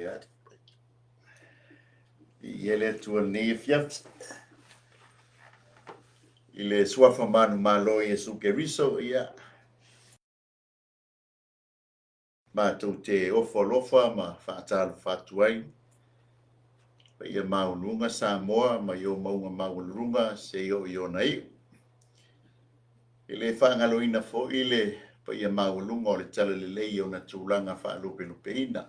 Ia, viia le Atua i lenei afiafi. I le suafa manumalo o Iesu Keriso, ia, matou te ofo alofa ma faatalofa atu ai. Paia maualuga Samoa mai ou mauga maualuluga seia oo i ona iu. E le faagaloina foi le paia maualuga o le Talalelei i ona tulaga faalupelupeina.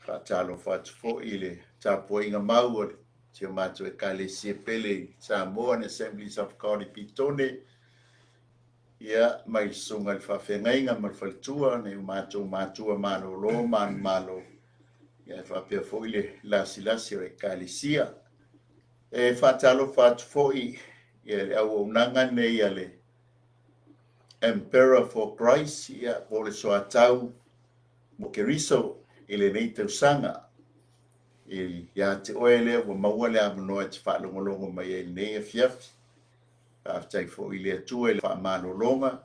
Faatalofa atu foi i le tapuaiga mau a si o matou Ekalesia pele i Samoa Assemblies of God i Petone, ia, mai le susuga i le faafeagaiga ma le faletua, nai o matou matua malolo manumalo, ia e faapea foi le lasilasi o le Ekalesia. E faatalofa atu foi i le auaunaga lenei a le Emperor for Christ, ia, po o le soatau mo Keriso i lenei tausaga. Ia te oe lea ua maua le avanoa e te faalogologo mai ai i lenei afiafi. Faafetai foi i le Atua i le faamalologa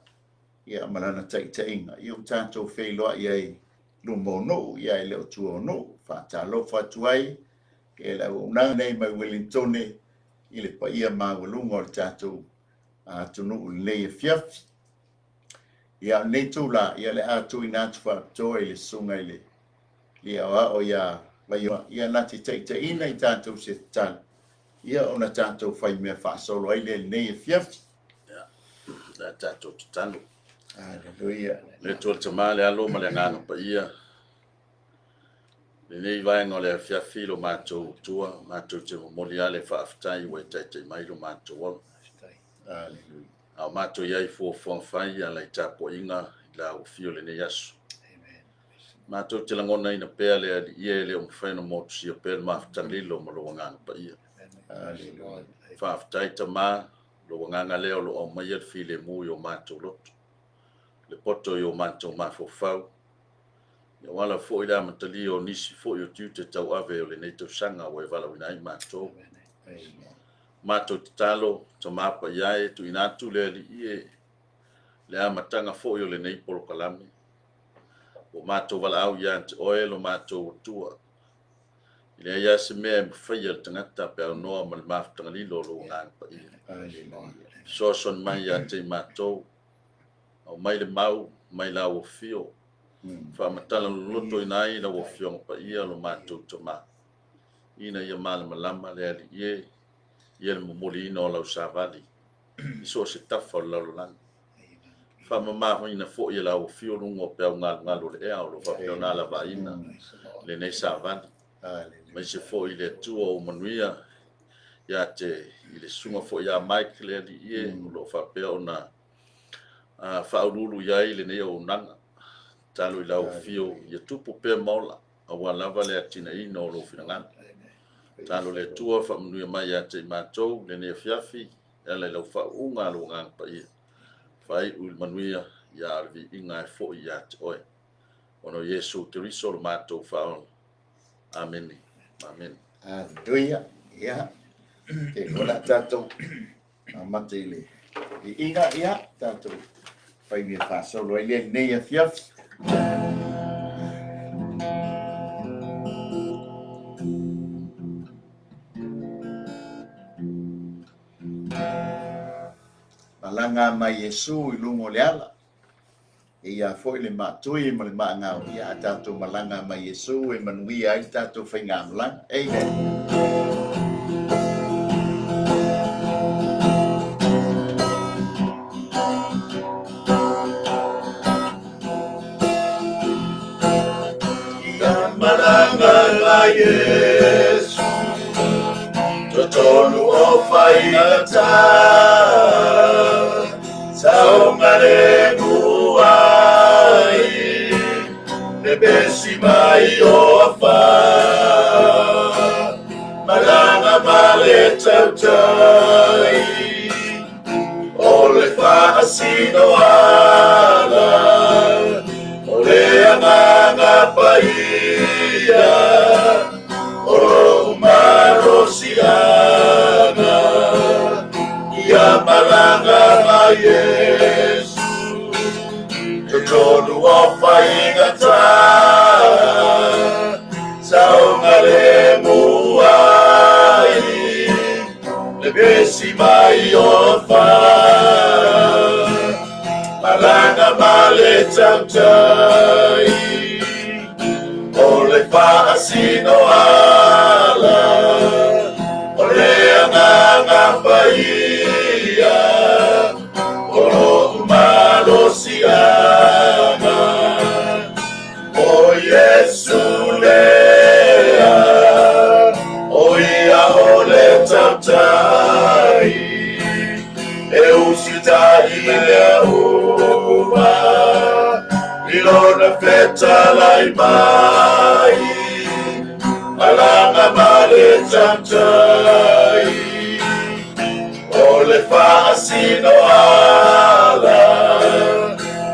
ia ma lana taitaiga ia ua tatou feiloai ai i luma o nuu ia e le o tua o nuu. Faatalofa atu ai i le auaunaga nei mai Ueligitone i le paia maualuga o le tatou atunuu i lenei afiafi. Ia, o lenei itula, ia o le a tuuina atu faapitoa i le susuga i le Alii Aoao ia Vaioa, ia na te taitaiina i tatou se tatalo, ia ona tatou faimea faasolo ai lea i lenei afiafi. Ia, o le a tatou tatalo. Aleluia. Le Atua le Tama, le Alo ma le Agaga Paia, lenei vaega o le afiafi lo matou Atua, matou te momoli lava le faafetai ua e taitai mai lo matou ola. Aleluia. A o matou i ai i fuafuaga fai e ala i tapuaiga i lau afio i lenei aso. Matou te lagonaina pea le Alii e, e le o mafai ona motusia pea le mafutaga lilo ma lou Agaga Paia. Aleluia. Faafetai Tama, lou agaga lea o lo o aumaia le filemu i o matou loto, le poto i o matou mafaufau, aua lava foi le amatalia o nisi foi o tiute tauave o lenei tausaga ua e valaauina ai matou. Matou tatalo, Tama Paia e, tuuina atu le Alii e, le amataga foi o lenei polokalame. Ua matou valaau ia te oe lo matou Atua. E leai lava se mea e mafaia e le tagata pe aunoa ma le mafutaga lilo o lou Agaga Paia. Fesoasoani mai ia te i matou, aumai le mau mai lau afio, faamatala lolotoina ai lau Afioga Paia lo matou Tama, ina ia malamalama le Alii e, ia le momoliina o lau savali i so o se tafa o le lalolagi. Faamamaina foi e lau afio luga o peau galugalu o le ea o lo o faapea ona alavaina lenei savali. Aemaise foi le Atua ua manuia ia te i le susuga foi ia Mike le Alii e, o lo o faapea ona faauluulu i ai lenei auaunaga. Tatalo i lau afio ia tupu pea ma ola, aua lava le atinaeina o lou finagalo. Tatalo le Atua faamanuia mai ia te i matou lenei afiafi, e ala i lau faauuga a lou Agaga Paia, faaiu i le manuia, ia a o le viiga e foi ia te oe. Ona o Iesu Keriso lo matou Faaola. Amene. Amene. Aleluia. Ia, te iloa o le a tatou amata i le viiga, ia, tatou fai mea faasolo ai lea i lenei afiafi. Malaga mai Iesu i luga o le ala. E ia foi le maatui ma le maagao, ia a tatou malaga mai Iesu e manuia ai le tatou faigamalaga. Amen. Ia malaga mai Iesu, totonu o faigata, saogalemu ai, pepesi mai o afa, malaga ma le tautai, o le faasino ala, o le agaga paia, o lou malosiaga, ia malaga mai Iesu, totonu o faigata. vevesi mai o fa Malaga ma le tautai O le faasino ala O le agaga paia O lo'u malosiaga O Iesu lea O ia o le tautai E usitai mea uma I lona fetalai mai Malaga ma le tautai O le faasino ala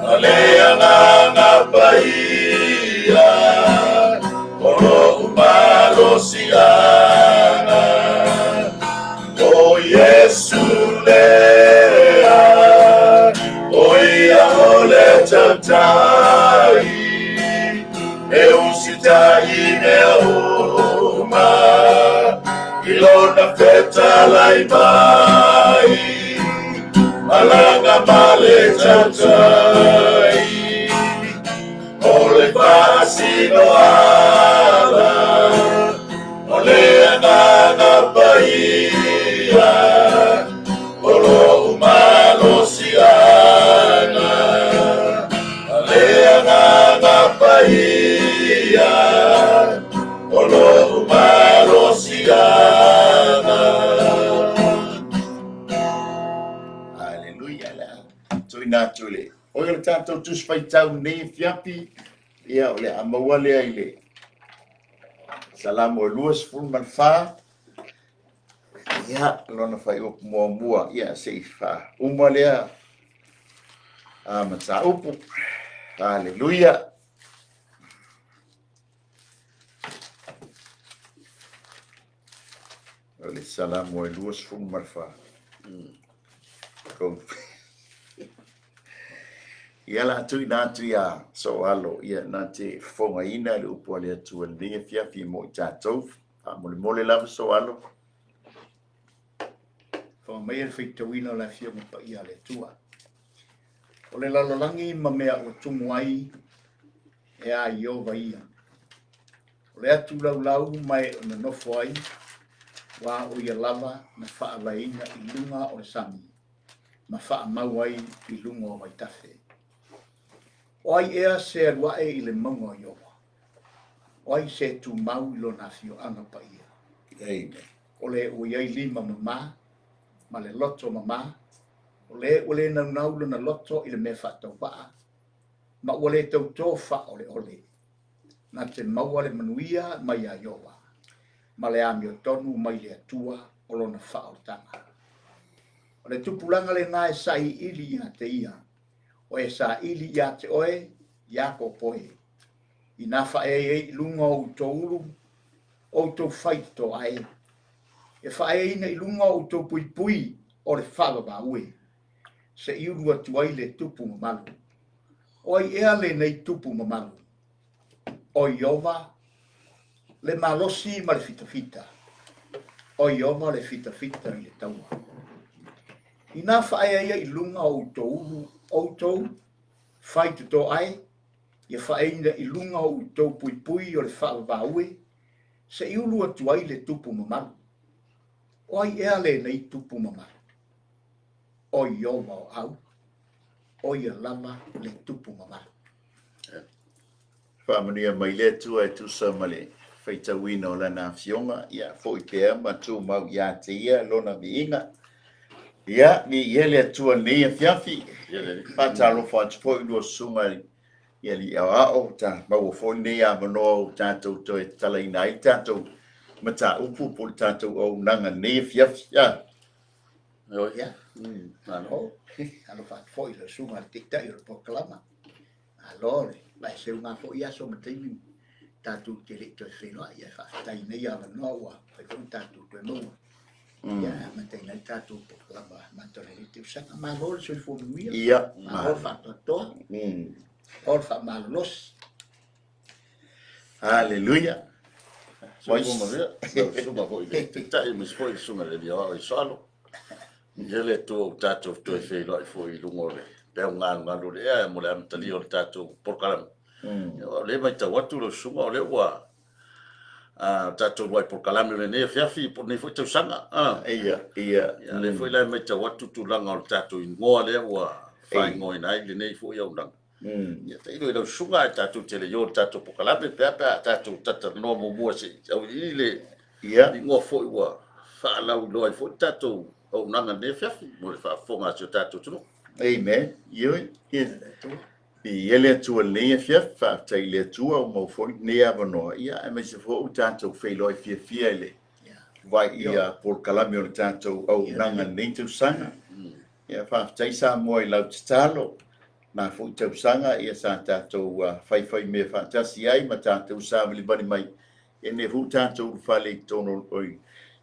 Ma le agaga paia O lo'u malosiaga O Iesu lea O ia o le tautai E usitai mea uma I lona fetalai mai Malaga ma le tautai O le faasino ala O le agaga paia O lo'u malosiaga Le agaga paia O lo'u malosiaga. Aleluia le a tuuina atu i le oi o le tatou Tusi Faitau nei afiafi, ia o le a maua lea i le Salamo e 24, ia lona fuaiupu muamua, ia se i faauma lea mataupu. Aleluia. O le Salamo e 24. Ia la tuuina atu ia Soalo, ia na te fofogaina le upu a le Atua i lenei afiafi mo i tatou. Faamolemole lava Soalo. Fofoga maia le faitauina o le Afioga Paia a le Atua. O le lalolagi ma mea ua tumu ai, e a Ieova ia. O le atu laulau ma e o nonofo ai, aua o ia lava na faavaeina i luga o le sami, ma faamau ai i luga o vaitafe. O ai ea se alu ae i le mauga o Ieova? O ai se tumau i lona afioaga paia? Amen. O le ua i ai lima mamā ma le loto mamā, o le ua le naunau lona loto i le mea faatauvaa, ma ua le tautō faaoleole, na te maua le manuia mai iā Ieova, ma le amiotonu mai le Atua o lona faaolataga. O le tupulaga lenā e sailiili ia te ia, o e saili ia te oe, Iakopo e. Inā faaeai ai i luga o outou ulu, o outou faitotoa e. E faaeaina i luga o outou puipui o le faavavau e, se i ulu atu ai le tupu mamalu. O ai ea lenei tupu mamalu? O Ieova le malosi ma le fitafita. O Ieova le fitafita i le taua. Inā faaeaia i luga o outou ulu, outou faitotoa e, ia faaeaina i luga o outou puipui o le faavavau e, se i ulu atu ai le tupu mamalu. O ai ea lenei tupu mamalu? O Ieova o au, o ia lava le tupu mamalu. Faamanuia mai le Atua e tusa ma le faitauina o Lana Afioga, ia foi pea ma tumau ia te Ia Lona viiga. Ia, viia le Atua i lenei afiafi. Faatalofa atu foi i lua susuga i alii aoao, ta maua foi lenei avanoa ua tatou toe tatalaina ai le tatou mataupu po o le tatou auaunaga i lenei afiafi. Ia. Ia, malo. Alofa atu foi i le susuga i le Taitai o le Polokalama. Malo le vaeseuga foi aso ma taimi tatou te le i toe feiloai, ae faafetai i nei avanoa ua mafai foi ona tatou toe maua. Ia, amataina ai le tatou polokalama amata o lenei tausaga. Malo le soifua manuia. Ia. Malo le faatoatoa. Malo le faamalolosi. Haleluia. Soifua manuia. Lau susuga foi i le Taitai aemaise foi le susuga i le Alii Aoao i Soalo. Ia le Atua ua tatou toe feiloai foi i luga o le peau galugalu o le ea mo le amatalia o le tatou polokalame. O lea e matau atu lau susuga o lea ua tatou luai polokalame o lenei afiafi po o lenei foi tausaga. Ia, ia. Ia, lea foi la e matau atu tulaga o le tatou igoa lea ua faaigoaina ai lenei foi auaunaga. Ia, tailo i lau susuga ae tatou te le i o i le tatou polokalame pe a pe a tatou talatalanoa muamua se i auiliili le igoa foi ua faalauiloa ai foi le tatou auaunaga i lenei afiafi mo le faafofoga a si o tatou atunuu. Amen. Ioe. Ia. Viia le Atua i lenei afiafi, faafetai i le Atua ua maua foi lenei avanoa, ia aemaise foi ua tatou feiloai fiafia i le vai i polokalame o le tatou auaunaga i lenei tausaga. Ia faafetai Samoa i lau tatalo, na foi tausaga ia sa tatou faifai mea faatasi ai ma tatou savalivali mai e nei foi tatou ulufale i totonu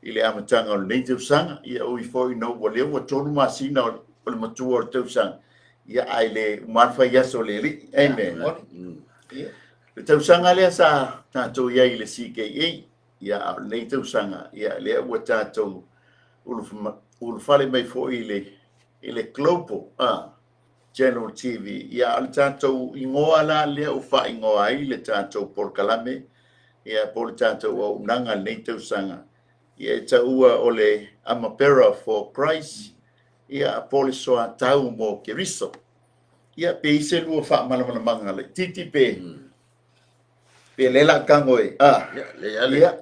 i le amataga o lenei tausaga. Ia ui foi ina ua lea ua 3 masina o le matua o le tausaga, ia ae le uma lava le fai aso o le Alii. Amen. Le tausaga lea sa tatou i ai i le CKA, ia a o lenei tausaga, ia lea ua tatou ulufale mai foi i le Global General TV. Ia, o le tatou igoa la lea ua faaigoa ai le tatou polokalame, ia, po o le tatou auaunaga i lenei tausaga, ia, e taua o le Armor-Bearer for Christ, ia, po o le Soatau mo Keriso. Ia, pe i se lua faamalamalamaga laitiiti pe, pe lea la tago e, a, ia,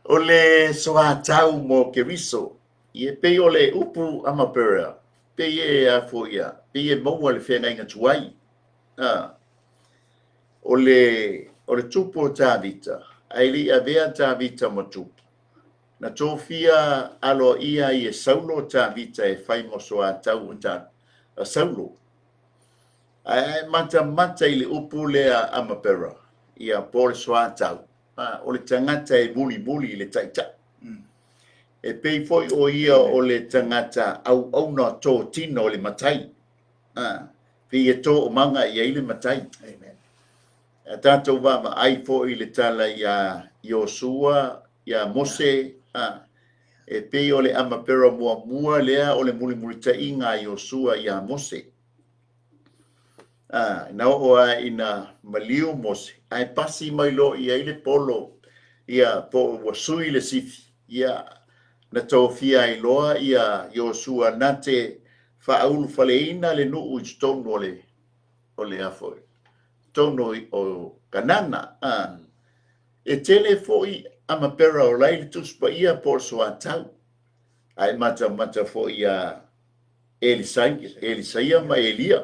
o le Soatau mo Keriso, Ia, pei o le upu armor-bearer, pei e a foi ia, pei e maua le feagaiga tuai. A, o le, o le tupu o Tavita, ae le i avea Tavita ma tupu, na tofia aloaia ai e Saulo Tavita e fai mo soatau o ta, a Saulo. Ae a e matamata i le upu lea armor-bearer, ia po o le soatau, a, o le tagata e mulimuli i le taitai. E pei foi o ia o le tagata auauna totino o le matai. A, pei e toomaga i ai le matai. Amen. A tatou vaavaai foi i le tala iā Iosua, iā Mose, a, e pei o le armor-bearer muamua lea o le mulimulitaʻiga a Iosua iā Mose. A, na oo lava ina maliu Mose, ae pasi mai loa i ai le polo, ia, po ua sui le sifi, ia, na tofia ai loa ia Iosua na te faaulufaleina le nuu i totonu o le, o le a foi, totonu o Kanana. A, e tele foi armor-bearer o la e i le Tusi Paia po o le soatau, ae matamata foi iā Elisaia ma Elia.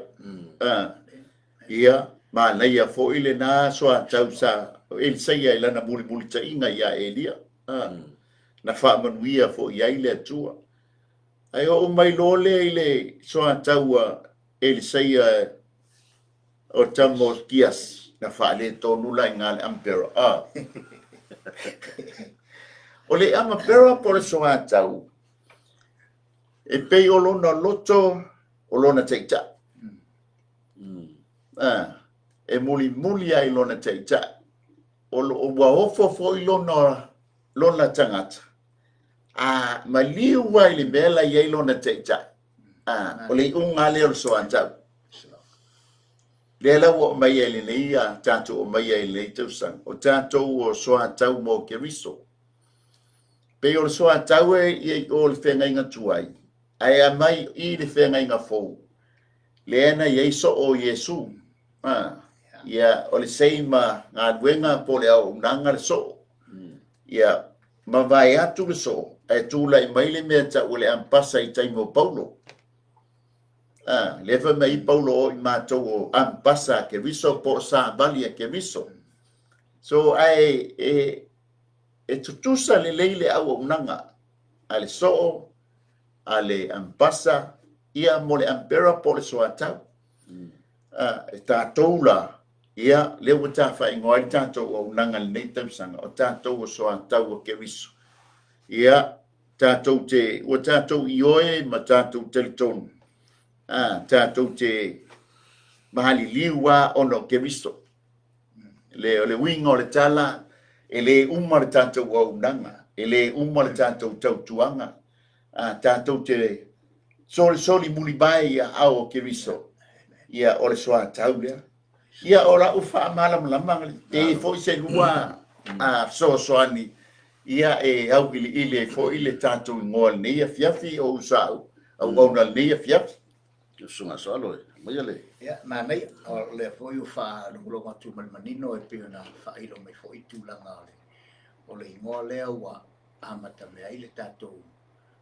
Ia, manaia foi lena soatau sa Elisaia i lana mulimulitaʻiga iā Elia. Na faamanuia foi i ai le Atua. Ae oo mai loa lea i le soatau a Elisaia o tama o Kiasi, na faaletonu la i ina le armor-bearer. O le armor-bearer po o le soatau, E pei o lona loto o lona taitai. A, e mulimuli lava i lona taitai. O lo, ua ofo foi lona, lona tagata, a maliu lava i le mea la i ai lona taitai. A, o le iuga lava lea o le soatau. Lea la ua aumai ai i lenei, a tatou aumai ai i lenei tausaga, o tatou o soatau mo Keriso. Pei o le soatau e i ai o le feagaiga tuai, ae aumai i le feagaiga fou, lea na i ai soo o Iesu. A, ia, o le same galuega po o le auaunaga le soo. Ia, mavae atu le soo, ae tulai mai le mea tau o le ampasa i taimi o Paulo. A, lea fai mai ai Paulo o i matou o ampasa a Keriso po o savali a Keriso. So, ae e, E tutusa lelei le auaunaga a le soo, a le ampasa, ia mo le ampera po o le soatau. A, e tatou la, ia, lea ua ta faaigoa ai le tatou auaunaga i lenei tausaga, o tatou o soatau a Keriso. Ia, tatou te, ua tatou ioe ma tatou talitonu, a, tatou te maliliu lava ona o Keriso. Le, o le uiga o le tala, e le uma le tatou auaunaga. E lē uma le tatou tautuaga, a tatou te solisoli mulivae i aao o Keriso, ia o le soatau lea. Ia o lau faamalamalama e i ai foi se lua fesoasoani ia e auiliili ai foi le tatou igoa i lenei afiafi o Usau auauna i lenei afiafi. Susuga Soalo e aumaia le. Ia, manaia, o lea foi ua faalogologo atu ma le manino e pei ona faailo mai foi tulaga o le igoa lea ua amatamea ai le tatou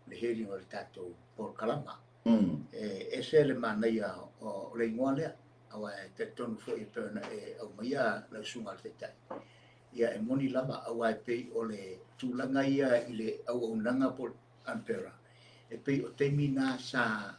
le healing o le tatou polokalama. E ese le manaia o le igoa lea, aua e talitonu foi e pei ona e aumaia lau susuga i le Taitai. Ia e moni lava, aua e pei o le tulaga ia i le auaunaga po o le ampera, e pei o taimi na sa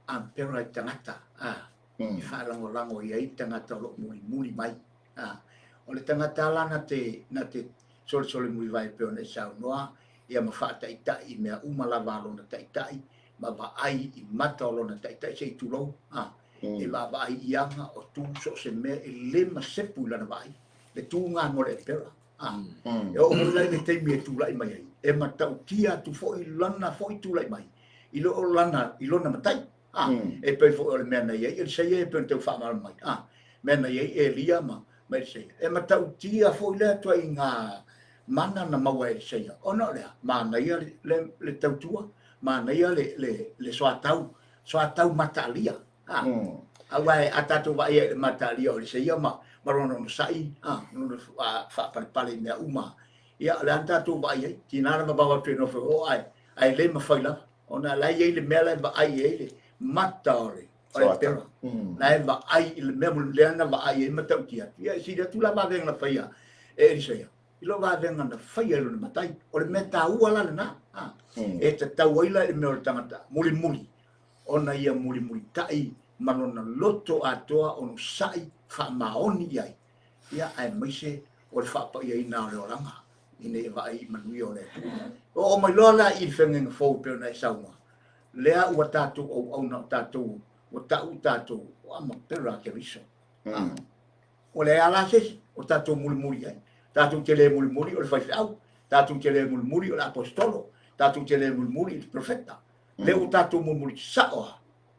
ampera i tagata, a, e faalagolago i ai tagata o lo o mulimuli mai. A, o le tagata la na te, na te solisoli mulivae e pei ona e saunoa, ia ma faataitai i mea uma lava a lona taitai, ma vaai i mata o lona taitai se i tulou, a, e vaavaai i aga o tu so o se mea e le masepu i lana vaai, le tuga mo le empera. A, e oo foi la i le taimi e tulai mai ai, e matautia atu foi lana foi tulai mai i lo lana, i lona matai. A, e pei foi o le mea na i ai Eliseia e pei ona tau faamalamalama mai. A, mea na i ai Elia ma, ma Eliseia. E matautia foi lea ituaiga mana na maua e Eliseia, ona o le a? Manaia le, le, le tautua, manaia le, le, le soatau, soatau mataalia. A, aua a tatou vaai i le mataalia o Eliseia ma, ma lona onosai, a, lona faapalepale i mea uma, ia, o le a na tatou vaai ai, tiga na vavao atu e nofo i o, ae, ae le mafai lava, ona la e i ai le mea la e vaai i ai le mata o le, o le pera. La e vaai i le mea lea na vaai ai matautia atu. Ia, e sili atu la vavega na faia e Eliseia i lo vavega na faia e lona matai. O le mea taua la lena. E tatau ai la i le mea o le tagata mulimuli, ona ia mulimulitai ma lona loto atoa onosai faamaoni i ai, ia, aemaise o le faapaiaina o le olaga ina ia vaai i manuia o le Atua. Oo mai loa la i le feagaiga fou e pei ona e saunoa, lea ua tatou auauna o tatou, ua tau tatou o amapera a Keriso. Ua leai lava la se isi o tatou mulimuli ai. Tatou te le mulimuli o le faifeau, tatou te le mulimuli o le aposetolo, tatou te le mulimuli i le profeta. Lea ua tatou mulimuli sao lava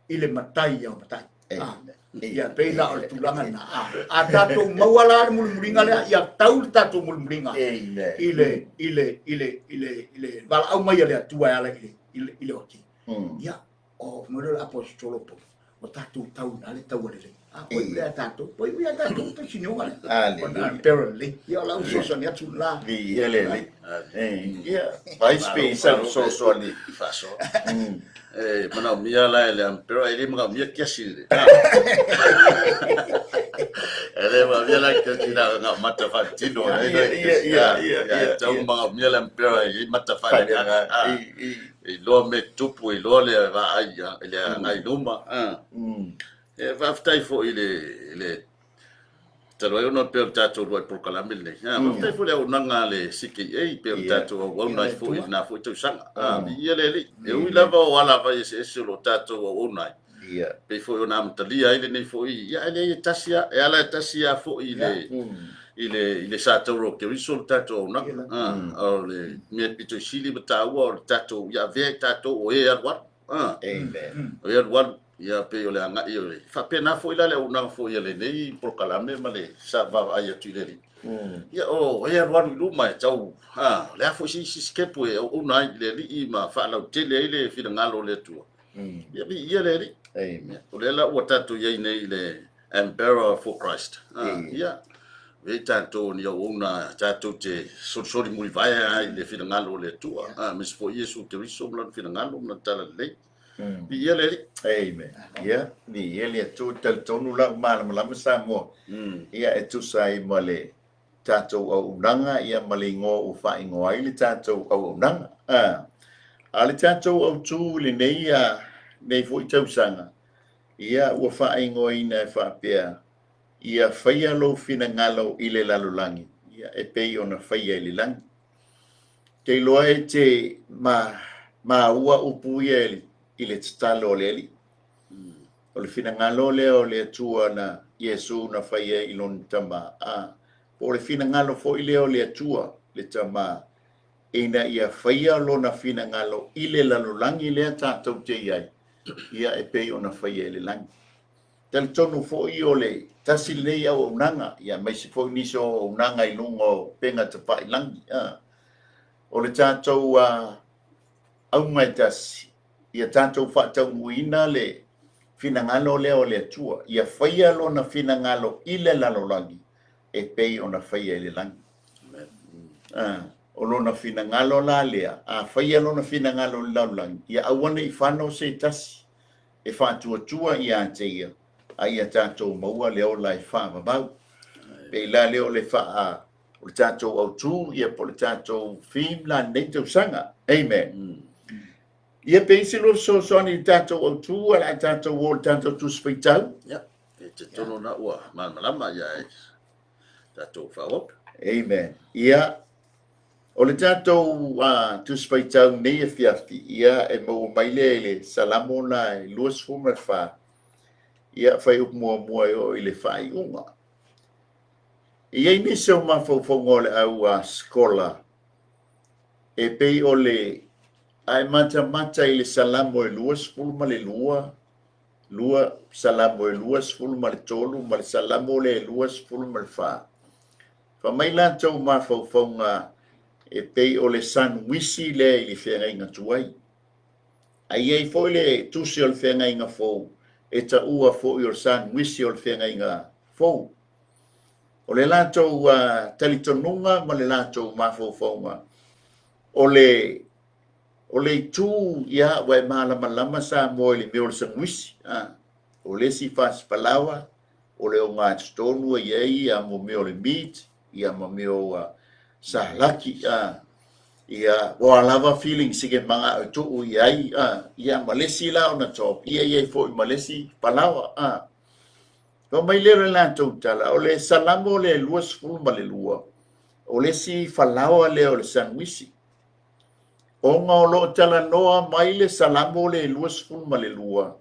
i le matai ia o matai. Ah, ia pei la o le tulaga lena. Ah, a tatou maua la le mulimuliga lea, ia tau le tatou mulimuliga i le i le i le i le i le valaau mai a le Atua e ala i le i le, i le oti. Ia, o mo le aposetolo po o tatou tau na le tau lelei. A poi lea tatou, poi ia tatou te sinioga le. Ona ampera lelei. Ia o lau fesoasoani atu la. Ia lelei. Ia, vai pe sa fesoasoani. Faasoa. E manaomia la e le ampera, e le manaomia kiasi le. E le manaomia la kiasi na na mata faatino. Ia, ia, ia, ia, ia. Tau manaomia le ampera e i mata faaleagaga. E iloa mea tupu, e iloa le vaai i le agai i luma. E faafetai foi i le talu ai ona pei o le tatou uluai polokalame lenei. Faafetai foi i le auaunaga a le CKA pei o le tatou auauna ai foi i lena foi tausaga. Viia le Alii. E ui lava o alavai eseese o lo o tatou auauna ai, pei foi ona amatalia ai lenei foi, ia ae leai e tasi lava, e ala e tasi lava foi i le i le i le sa taura o Keriso le tatou auaunaga. O le mea pito i sili ma taua o le tatou, ia avea i tatou o e alualu. Amen. O e alualu. Ia pei o le agai o le faapena foi la le auaunaga foi a lenei polokalame ma le sa vaavaai atu i le Alii. Ia o e alualu i luma e tau a o le a foi se isi sitepu e auauna ai i le Alii ma faalautele ai le finagalo o le Atua. Ia viia le Alii. Amen. O lea la ua tatou i ai nei i le Emperor for Christ. Ia avea i tatou ni auauna tatou te solisoli mulivae ai i le finagalo o le Atua. Aemaise foi Iesu Keriso ma lona finagalo ma lona talalelei. Viia le Alii. Amen. Ia, viia le Atua, talitonu la ua malamalama Samoa. Ia, e tusa ai ma le tatou auaunaga, ia ma le igoa ua faaigoa ai le tatou auaunaga. A, a le tatou autu i lenei, lenei foi tausaga, ia ua faaigoaina e faapea, ia faia lou finagalo i le lalolagi, ia e pei ona faia i le lagi. Te iloa e te ma, maua upu ia i le tatalo a le Alii. O le finagalo lea o le Atua na Iesu na faia i lona Tama, a, po o le finagalo foi lea o le Atua, le Tama, ina ia faia Lona finagalo i le lalolagi lea tatou te i ai, ia e pei ona faia i le lagi. Talitonu foi o le tasi lenei auaunaga, ia aemaise foi nisi o auaunaga i luga o upega tafailagi, o le tatou auga e tasi, ia tatou faataunuuina le finagalo lea o le Atua, ia faia Lona finagalo i le lalolagi e pei ona faia i le lagi. O Lona finagalo la lea, a faia Lona finagalo i le lalolagi, ia aua ne i fano se tasi e faatuatua ia te ia, a ia tatou maua le ola e faavavau. Pei la lea o le faa o le tatou autu ia po o le tatou theme la lenei tausaga. Amen. Ia pe i se lua fesoasoani i le tatou autu a o le a tatou o i le tatou Tusi Faitau. Ia, e talitonu na ua malamalama ia e tatou faaauau. Amen. Ia, o le tatou Tusi Faitau nei afiafi, ia e maua mai lea i le Salamo la e 24, ia fuaiupu muamua e oo i le faaiuga. E i ai nisi o mafaufauga o le au scholar e pei o le a e matamata i le Salamo e 22, 2, Salamo e 23 ma le Salamo lea e 24, fai mai latou mafaufauga e pei o le sanuisi lea i le feagaiga tuai. A i ai foi le tusi o le feagaiga fou, e taua foi o le sanuisi o le feagaiga fou. O le latou talitonuga ma le latou mafaufauga, o le o le itu ia ua e malamalama Samoa i le mea o le sanuisi. O le isi fasifalaoa, o le ogatotonu e i ai ia mo mea o le meat, ia ma mea o salaki, ia ua lava feelings i ke manaʻo e tuu i ai, ia ma le isi la ona top, ia i ai foi ma le isi falaoa. Fai mai lea o le latou tala, o le Salamo lea e 22, o le isi falaoa lea o le sanuisi. Ona o lo o talanoa mai le Salamo lea e 22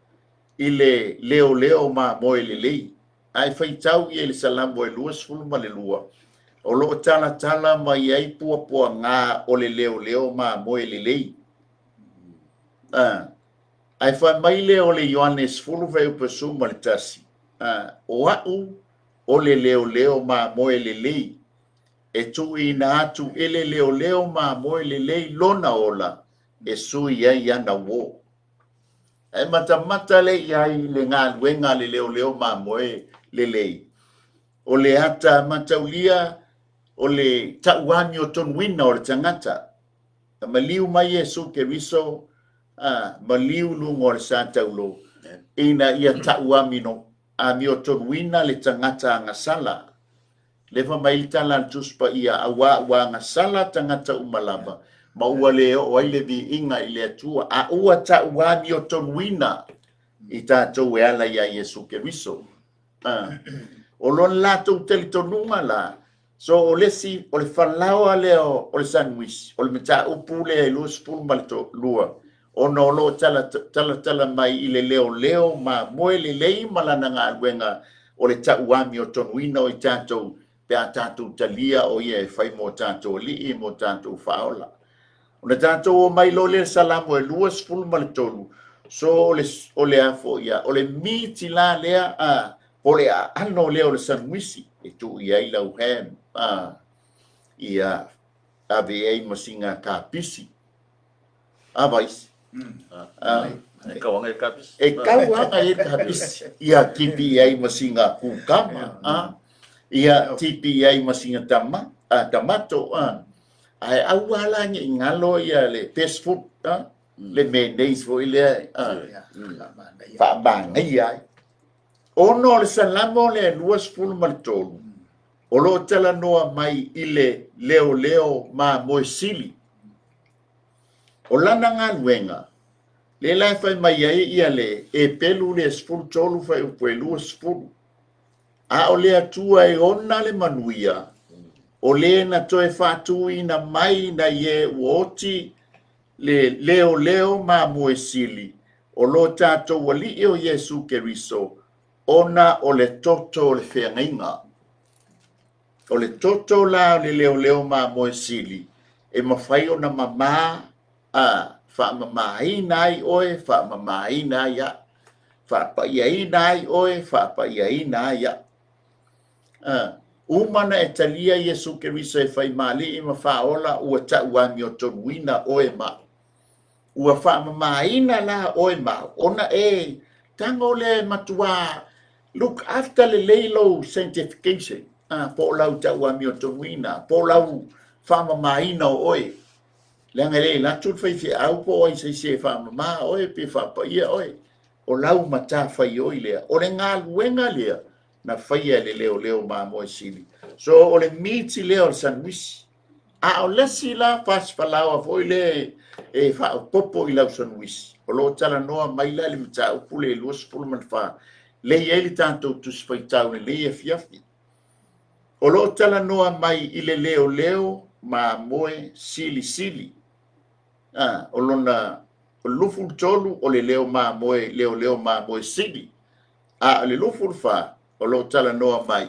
i le leoleo mamoe lelei. A e faitau i ai i le Salamo e 22, o lo o talatala mai ai puapuaga o le leoleo mamoe lelei. Ae fai mai lea o le Ioane 10 fuaiupu 11, o a'u o le leoleo mamoe lelei, e tuuina atu e le leoleo mamoe lelei lona ola e sui ai ana uō. Ae matamata lea i ai i le galuega a le leoleo mamoe lelei, o le ata mataulia o le tauamiotonuina o le tagata. Na maliu mai Iesu Keriso, a, maliu i luga o le sa taulo, ina ia tau amino, amiotonuina le tagata agasala. Lea fai mai le tala a le Tusi Paia, auā ua agasala tagata uma lava, ma ua le oo ai le viiga i le Atua, a ua tau amiotonuina i tatou e ala iā Iesu Keriso. A, o lona latou talitonuga la, so o le isi, o le falaoa lea o le sanuisi, o le mataupu lea e 22, ona o lo o talatala mai i le leoleo mamoe lelei ma lana galuega o le tauamiotonuina o i tatou pe a tatou talia o ia e fai mo tatou alii mo tatou faaola. Ona tatou omai loa lea i le Salamo e 23, so o le, o le a foi ia, o le miti la lea a, po o le aano lea o le sanuisi e tuu i ai lau ham, a, ia ave i ai ma sina kapisi. A vaisi. E kau ana i kapisi. E kau ana i kapisi. Ia tipi i ai ma sina kukama. A, ia tipi i ai ma sina tama, a, tamato. A, ae aua la ne i galo ia le best food, a, le mayonnaise foi lea, a, faamanaia ai. Ona o le Salamo lea e 23, o lo o talanoa mai i le leoleo mamoe sili. O lana galuega, lea la e fai mai ai ia le Epelu lea 13 fuaiupu e 20, a o le Atua e ona le manuia, o le na toe faatuina mai nai e ua oti le leoleo mamoe sili o lo tatou Alii o Iesu Keriso, ona o le toto o le feagaiga. O le toto la o le leoleo mamoe sili, e mafai ona mamā, a, faamamāina ai oe, faamamāina ai a'u, faapaiaina ai oe, faapaiaina ai a'u. A, uma ona e talia Iesu Keriso e fai ma Alii ma Faaola, ua ta'u amiotonuina oe ma a'u. Ua faamamāina la oe ma a'u, ona e tago lea e matuā look after lelei lou sanctification, a, po o lau ta'u amiotonuina, po o lau faamamāina o oe. Leaga e le alu atu le faifeau po o ai se isi e faamamā oe pe faapaia oe. O lau matafaioi lea. O le galuega lea na faia e le leoleo mamoe sili. So o le meat lea o le sanuisi. A o le isi la fasifalaoa foi lea e faaopoopo i lau sanuisi, o lo o talanoa mai la i le mataupu le 24, lea e i ai le tatou Tusi Faitau i lenei afiafi. O lo o talanoa mai i le leoleo mamoe silisili. A, o lona 23 o le leo mamoe, leoleo mamoe sili. A o le 24 o lo o talanoa mai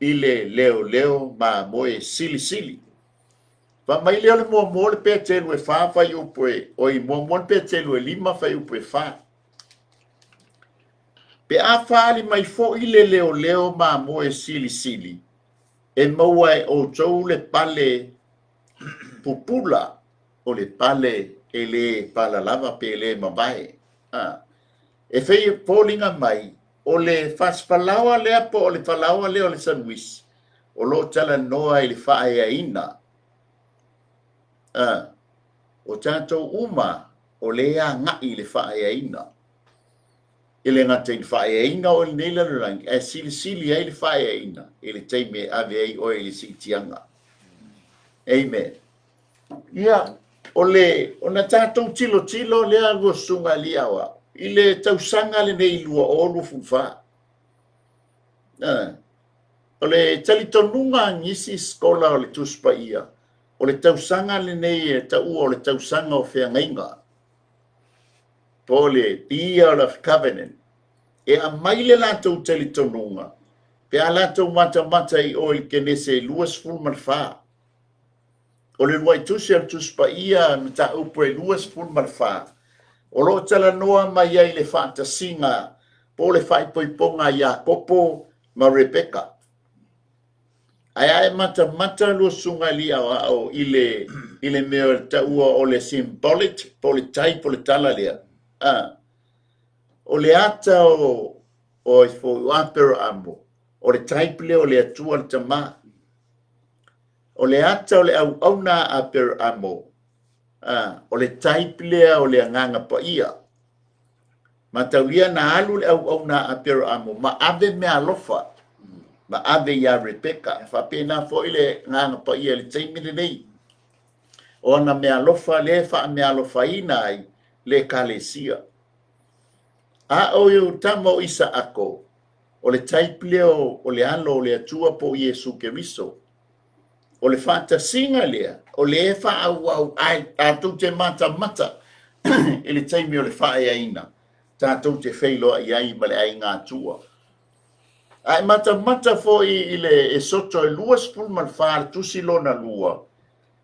i le leoleo mamoe silisili. Fai mai lea o le muamua o le Petelu e 4 fuaiupu e, oi, muamua le Petelu e 5 fuaiupu e 4. Pe a faaali mai foi le leoleo mamoe silisili, e maua e outou le pale pupula, o le pale e le palalava pe le mavae. A. E foliga mai, o le fasifalaoa lea po o le falaoa lea o le sanuisi, o lo o talanoa i le faaeaina. A. O tatou uma o lea e agai i le faaeaina. E le gata i le faaeaina o lenei lalolagi, ae silisili ai le faaeaina i le taimi e ave ai oe i le siitiaga. Amen. Ia, o le, ona tatou tilotilo lea lua susuga alii aoao, i le tausaga lenei 2024. O le talitonuga a nisi sikola o le Tusi Paia, o le tausaga lenei e taua o le tausaga o feagaiga, po o le Year of Covenant. E aumai le latou talitonuga pe a latou matamata i o i le Kenese 24. O le uluai tusi a le Tusi Paia mataupu e 24, o lo o talanoa mai ai le faatasiga po o le faaipoipoga a Iakopo ma Rebeka. Ae a e matamata lua susuga alii aoao i le, i le mea o le taua o le symbolic po o le type o le tala lea, a, o le ata o, o, o Aperaamo, o le type lea o le Atua le Tama. O le ata o le auauna a Aperaamo, a, o le type lea o le Agaga Paia. Mataulia na alu le auauna a Aperaamo ma ave meaalofa, ma ave iā Rebeka. E faapena foi le Agaga Paia i le taimi lenei. O ana meaalofa lea e faameaalofaina ai le Ekalesia. A o tama o Isaako, o le type lea o le Alo o le Atua po o Iesu Keriso. O le faatasiga lea, o lea e faaauau ai, tatou te matamata i le taimi o le faaeaina, tatou te feiloai ai ma le Aiga Atua. A e matamata foi i le Esoto e 24 le tusi lona lua,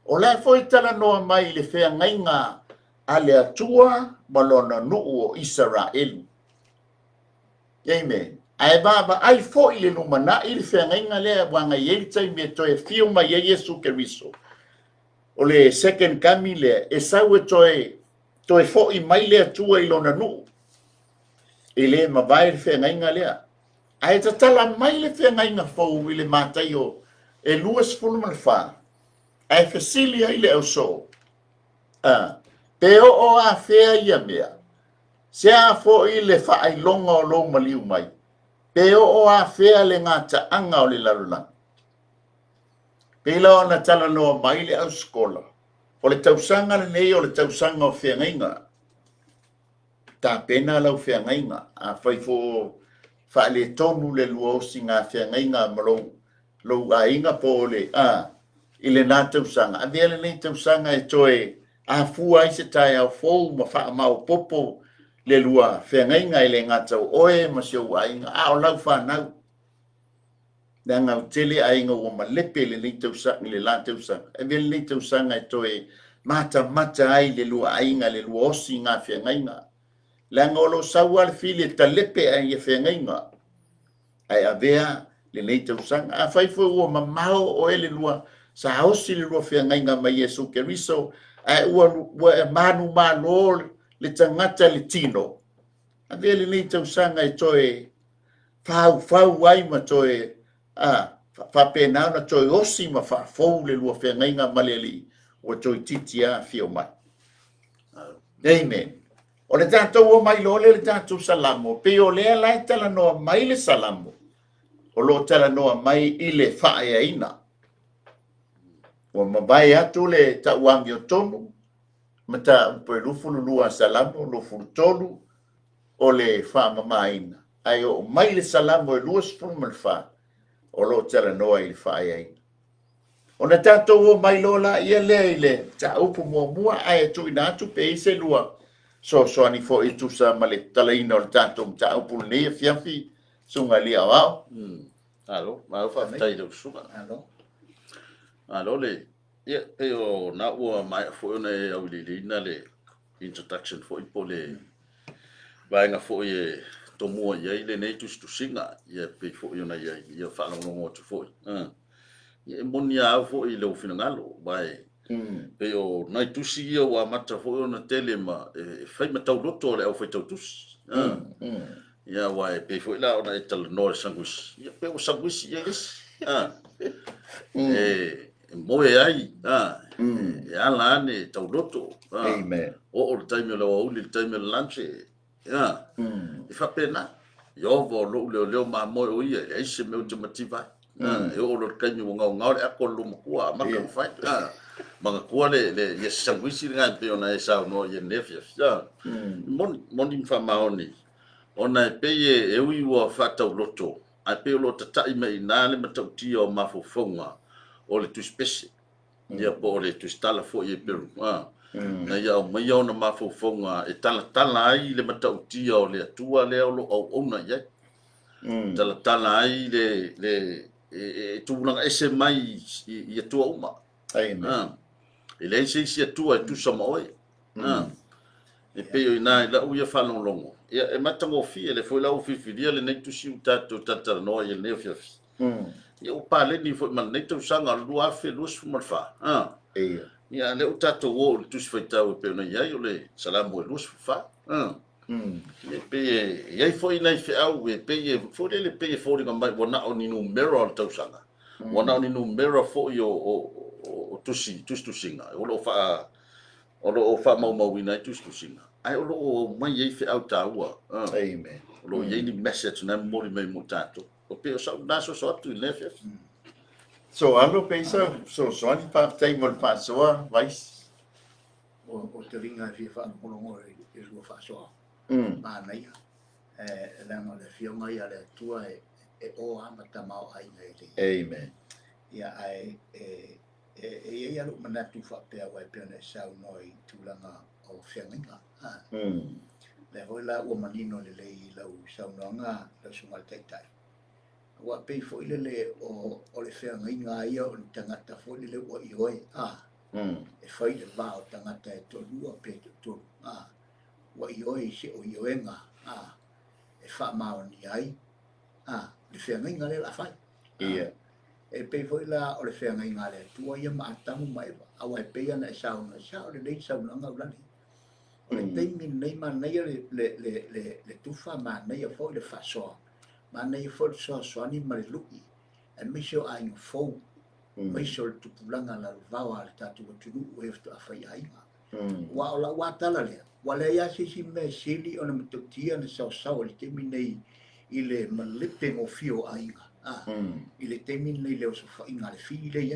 o la e foi talanoa mai i le feagaiga a le Atua ma lona nuu o Isaraelu. Amen. Ae vaavaai foi i le lumanai le feagaiga lea aua na i ai le taimi e toe afio mai ai Iesu Keriso. O le second coming lea, e sau e toe, toe foi mai le Atua i lona nuu. E le mavae le feagaiga lea. Ae tatala mai le feagaiga fou i le Mataio e 24, ae fesili ai le ausoo, a, pe oo afea ia mea? Se a foi le faailoga o lou maliu mai, pe oo afea le gataaga o le lalolagi? Pei la ona talanoa mai le ausikola, o le tausaga lenei o le tausaga o feagaiga. Tapena lau feagaiga, afai foi o faaletonu le lua osiga feagaiga ma lou lou aiga po o le a i lena tausaga, avea lenei tausaga e toe afua ai se taeao fou ma faamaopoopo le lua feagaiga e le gata o oe ma si ou aiga, a o lau fanau. Leaga ua tele aiga ua malepe i lenei tausaga, i le la tausaga. Avea lenei tausaga e toe matamata ai le lua aiga, le lua osi i ngā feagaiga. Leaga o lo o sau lava le fili e talepe ae ia feagaiga, ae avea lenei tausaga. Afai foi ua mamao oe le lua, sa osi le lua feagaiga ma Iesu Keriso, ae ua e manumalo le tagata i le tino, avea lenei tausaga e toe faufau ai ma toe faapena ona toe osi ma faafou le lua feagaiga ma le Alii ua toeitiiti lava afio mai. Amen. O le tatou o mai loa lea i le tatou Salamo, pei o lea la e talanoa mai le Salamo, o lo o talanoa mai i le faaeaina. Ua mavae atu le tauamiotonu, mataupu e 22 a Salamo, 23 o le faamamaina, ae oo mai le Salamo e 24, o lo o talanoa i le faaeaina. Ona tatou o mai loa laia lea i le mataupu muamua, ae tuuina atu pe i ai se lua fesoasoani foi e tusa ma le tatalaina o le tatou mataupu i lenei afiafi, Susuga i le Aoao. Malo, malo faafetai i lau susuga. Malo. Malo le, ia, pei o na ua maea foi ona e auiliiliina le introduction foi po o le vaega foi e tomua i ai lenei tusitusiga, ia pei foi ona i ai, ia faalogologo atu foi. Ia e moni a au foi i lou finagalo, aua e pei o nai tusi ia ua amata foi ona tele ma e fai ma tauloto a le aufaitau tusi. Ia aua e pei foi la ona e talanoa i le sanguisi, ia pei ua sanguisi i ai le isi. E moe ai, e ala ane e tauloto. Amen. Oo le taimi o le aoauli, le taimi o le lunch, e faapena. Ieova o lou leoleo mamoe o ia, e leai se mea ou te mativa ai. E oo loa i le taimi ua gaogao le ato a le loomatua, amata ona fai. Manatua le, ia se sanguisi lena e pei ona e saunoa i ai i lenei afiafi. Moni, moni ma faamaoni, ona e pei e ui ua faatauloto, ae pei o lo o tatai mai i ina le matautia o mafaufauga o le tusipese, ia po o le tusitala foi e Peru, ina ia aumaia ona mafaufauga e talatala ai le matautia o le Atua lea o lo o auauna i ai, talatala ai le e tulaga ese mai i Atua uma. Amen. E leai se isi Atua e tusa ma oe. E pei o i ina i lau ia faalogologo, ia e matagofie lea foi la ua filifilia lenei tusi ua tatou talatalanoa i ai i lenei afiafi. Ia ua paleni foi ma lenei tausaga o le 2024. Ia lea ua tatou o i le tusi faitau e pei ona i ai o le Salamo e 24. E pei e i ai foi nai feau e pei e foi lele pei e foliga mai ua na o ni numera o le tausaga. Ua na o ni numera foi o tusi, tusitusiga o lo o faa O lo o faamaumauina ai tusitusiga, ae o lo o aumai ai feau taua. Amen. O lo o i ai ni message na e momoli mai mo tatou. O pei o sau lena soso atu i lenei afiafi. So alo pe i sau fesoasoani, faafetai mo le faasoa, Vaisi. O te uiga e fia faalogologo i le lua faasoa manaia, leaga o le Afioga ia a le Atua e o lava ma tamaoaiga e le. Amen. Ia, ae E i ai lava lou manatu faapea aua e pei ona e saunoa i tulaga o feagaiga. Lea foi la ua manino lelei i lau saunoaga lau Susuga i le Taitai, aua pei foi lele o le feagaiga lava ia o ni tagata foi lele ua ioe, e fai le va o tagata e toalua pe toatolu, ua ioe i se ioega e faamaonia ai le feagaiga lea o le a fai. Ia. E pei foi la o le feagaiga a le Atua ia ma Atamu ma Eva, aua e pei ona e saunoa, e sao lelei le saunoaga Aulani. O le taimi lenei, manaia le, le, le, le, le tufa, manaia foi le faasoa, manaia foi le fesoasoani ma le lui, aemaise o aiga fou, aemaise o le tupulaga lalovaoa a le tatou atunuu e faatoa fai aiga. Aua o lau lava tala lea, ua leai lava se isi mea e sili ona matautia ona saosaoa i le taimi nei i le malepe gofie o aiga, i le taimi lenei i le osofaiga a le fili lea e i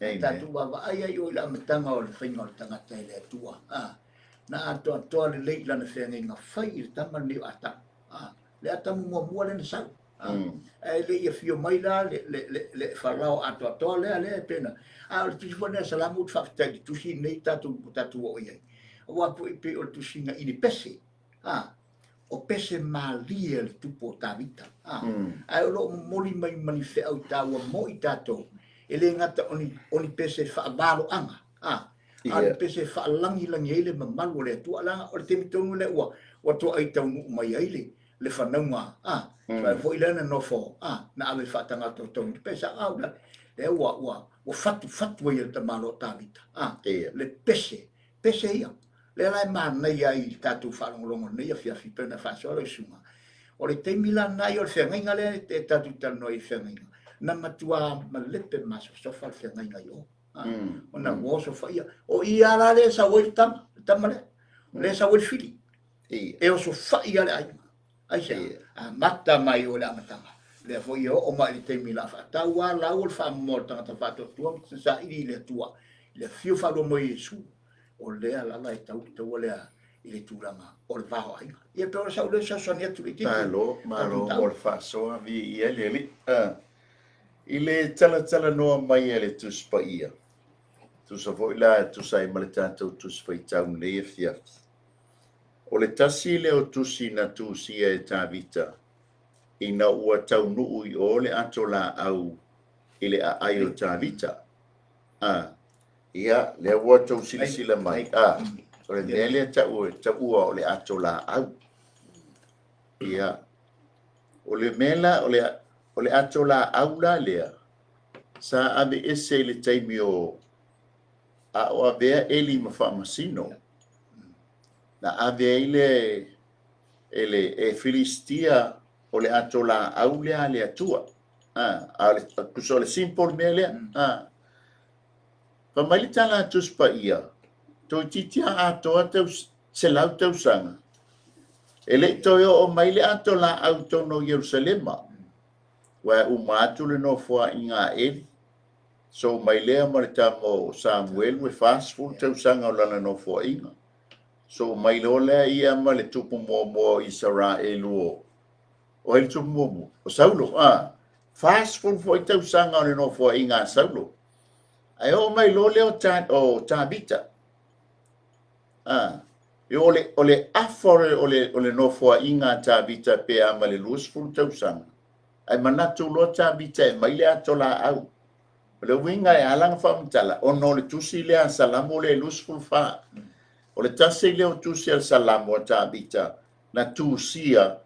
ai. A tatou vaavaai ai o i le amataga o le faiga o le tagata e le Atua, na atoatoa lelei i lana feagaiga fai i le tama lenei o Atamu, le Atamu muamua lea na sau. Ae le i afio mai la le Farao atoatoa lea, lea e pei ona... A o le tusi foi lea a Salamo, ou te faafetai i le tusi lenei tatou, ua tatou oo i ai. Aua foi e pei o le tusiga i ni pese, a, O pese malie a le tupu o Tavita, a, ae o lo o momoli mai ma ni feau taua mo i tatou, e le gata o ni, o ni pese faavaloaga, a, a o ni pese e faalagilagi ai le mamalu o le Atua, leaga o le taimi tonu lea ua, ua toai taunuu mai ai le, le fanauga, a, mm. foi lea na nofo, a, na ave faatagata o taunuu, pe sa au la, lea ua, ua, ua fatu fatu ai e le tamaloa o Tavita, a, le pese, pese ia. Lea la e manaia ai i le tatou faalogologo i lenei afiafi pei ona faasoa lau susuga. O le taimi la lena ia o le feagaiga lea e tatou te talanoa ai i feagaiga, na matua malepe masofasofa le feagaiga i o. Ona ua osofaia. O i lava la lea e sau ai le tama, le tama lea. O lea e sau ai le fili. E osofai lava le aiga. Aisea? Amata mai o le amataga. Lea foi e oo mai i le taimi la faatau lava lau o le faamomoa o le tagata faatuatua ma saili i le Atua, i le afio faalua mai o Iesu. O lea lava e tau le taua lea i le tulaga o le va o aiga. Ia pei o sau lea fesoasoani atu laitiiti. Malo, malo mo le faasoa, viia le Alii. I le talatalanoa mai a le Tusi Paia, tusa foi la e tusa ai ma le tatou Tusi Faitau i lenei afiafi, o le tasi lea o tusi na tusia e Tavita ina ua taunuu i o le ato laau i le aai o Tavita. A, Ia, lea ua outou silasila mai, a, o le mea lea tau, taua o le ato laau. Ia, o le mea la, o le, o le ato laau la lea, sa ave ese i le taimi o, a o avea Eli ma faamasino. Na ave ai le, e le, e Filistia o le ato laau lea a le Atua. A, a o le, tusa o le simple mea lea. A, Fai mai le tala a Tusi Paia, toeitiiti lava atoa tau, 100 tausaga, e le i toe oo mai le ato laau i totonu o Ierusalema, aua e uma atu le nofoaiga a Eli, soo mai lea ma le tama o Samuelu e 40 tausaga o lana nofoaiga. Soo mai loa lea ia ma le tupu muamua o Isaraelu o, o ai le tupu muamua? O Saulo, a, 40 foi tausaga o le nofoaiga a Saulo. Ae oo mai loa lea o, ta, o Tavita. A, e o le, o le afa o le, o le, o le nofoaiga a Tavita pe a ma le 20 tausaga. Ae manatu loa Tavita e mai le ato laau. O le uiga e ala ona faamatala, ona o le tusi lea a Salamo lea e 24. O le tasi lea o tusi a le Salamo a Tavita na tusia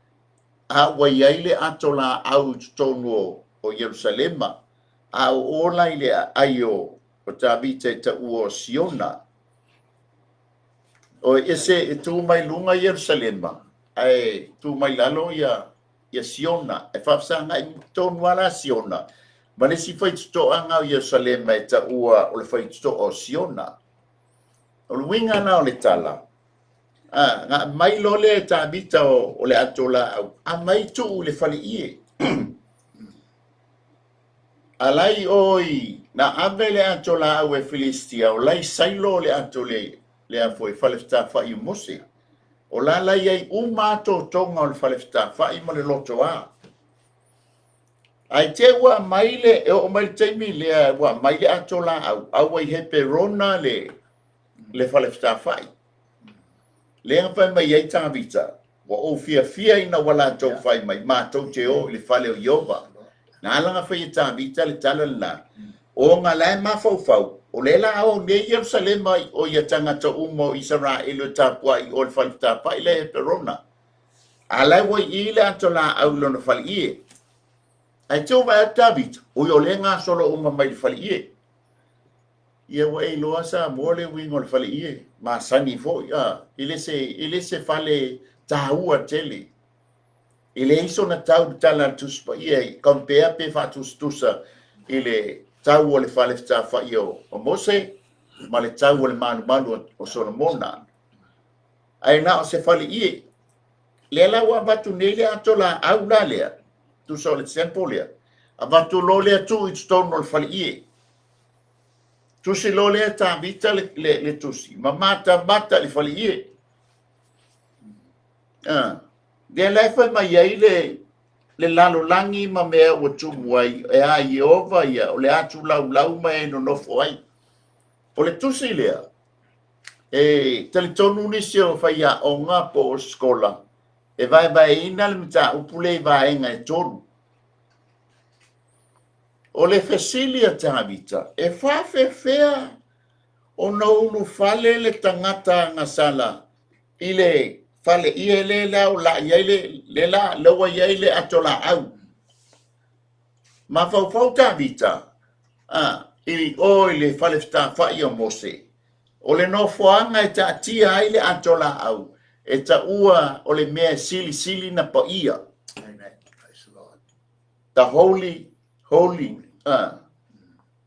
a ua i ai le ato laau i totonu o, o Ierusalema. A o ola i le aai o Tavita e taua o Siona. O ese e tu mai luga Ierusalema, ae tu mai lalo ia, ia Siona. E faafesagai tonu lava la Siona ma le isi faitotoaga o Ierusalema e taua o le faitotoa o Siona. O le uiga la o le tala, a, na aumai loa lea e Tavita o, o le ato laau, aumai tuu i le faleie. A la i o i, na ave le ato laau e Filistia, o la i Sailo le ato le, le a foi, fale fetafai o Mose. O la la i ai uma a totoga o le fale fetafai ma le lotoa. Ae te ua aumai le, e oo mai le taimi lea ua aumai le ato laau, a ua i Heperona le, le fale fetafai. Lea na fai mai ai Tavita, Ua ou fiafia ina ua latou fai mai, matou te o i le fale o Ieova. Na ala ona fai e Tavita le tala lena, ona la e mafaufau, o lea la a o nei Ierusalema o ia tagata uma o Isaraelu e tapuai i o i le fale tapa'i lea i Heperona. A la e ua i i le ato laau i lona faleie. Ae te vaai atu Tavita, ui o lea e gasolo uma mai i le faleie. Ia ua e iloa Samoa le uiga o le faleie, masani foi, a, e le se, e le se fale taua tele. E leai sona tau i le tala a le Tusi Paia i compare pe faatusatusa i le tau o le fale fetafai o, o Mose ma le tau o le malumalu o, o Solomona. Ae na o se faleie. Lea la ua avatu nei le ato laau la lea, tusa o le temple lea, avatu loa lea tuu i totonu o le faleie. Tusi loa lea Tavita le, le, le tusi, ma matamata i le faleie. Ah, lea la e fai mai ai le, le lalolagi ma mea ua tumu ai, e a Ieova ia, o le atu laulau ma e nonofo ai. O le tusi lea, e talitonu nisi o faiaoga po o sikola, E vaevaeina le mataupu lea i vaega e tolu. O le fesili a Tavita, e faafefea ona ulufale le tagata agasala i le faleie lea la o la i ai le, le la, lea ua i ai le atolaau? Mafaufau Tavita, a, i o i le fale fetafai o Mose, o le nofoaga e taatia ai le atolaau, e taua o le mea e silisili na paia. Amen. Praise the Lord. The holy, holy. A.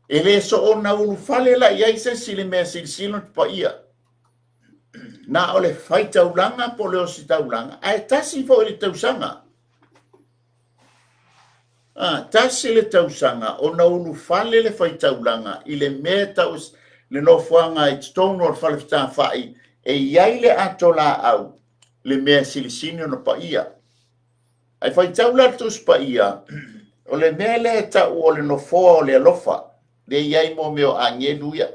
E le soona ulufale la i ai se isi i le mea silisili ona paia. Na o le faitaulaga po o le ositaulaga, ae tasi foi le tausaga. A, tasi le tausaga ona ulufale le faitaulaga i le mea e tau le nofoaga i totonu o le fale fetafai e i ai le ato laau, le mea silisili ona paia. Ae faitau la le Tusi Paia, o le mea lea e tau o le nofoa o le alofa, lea e i ai mo mea o agelu ia.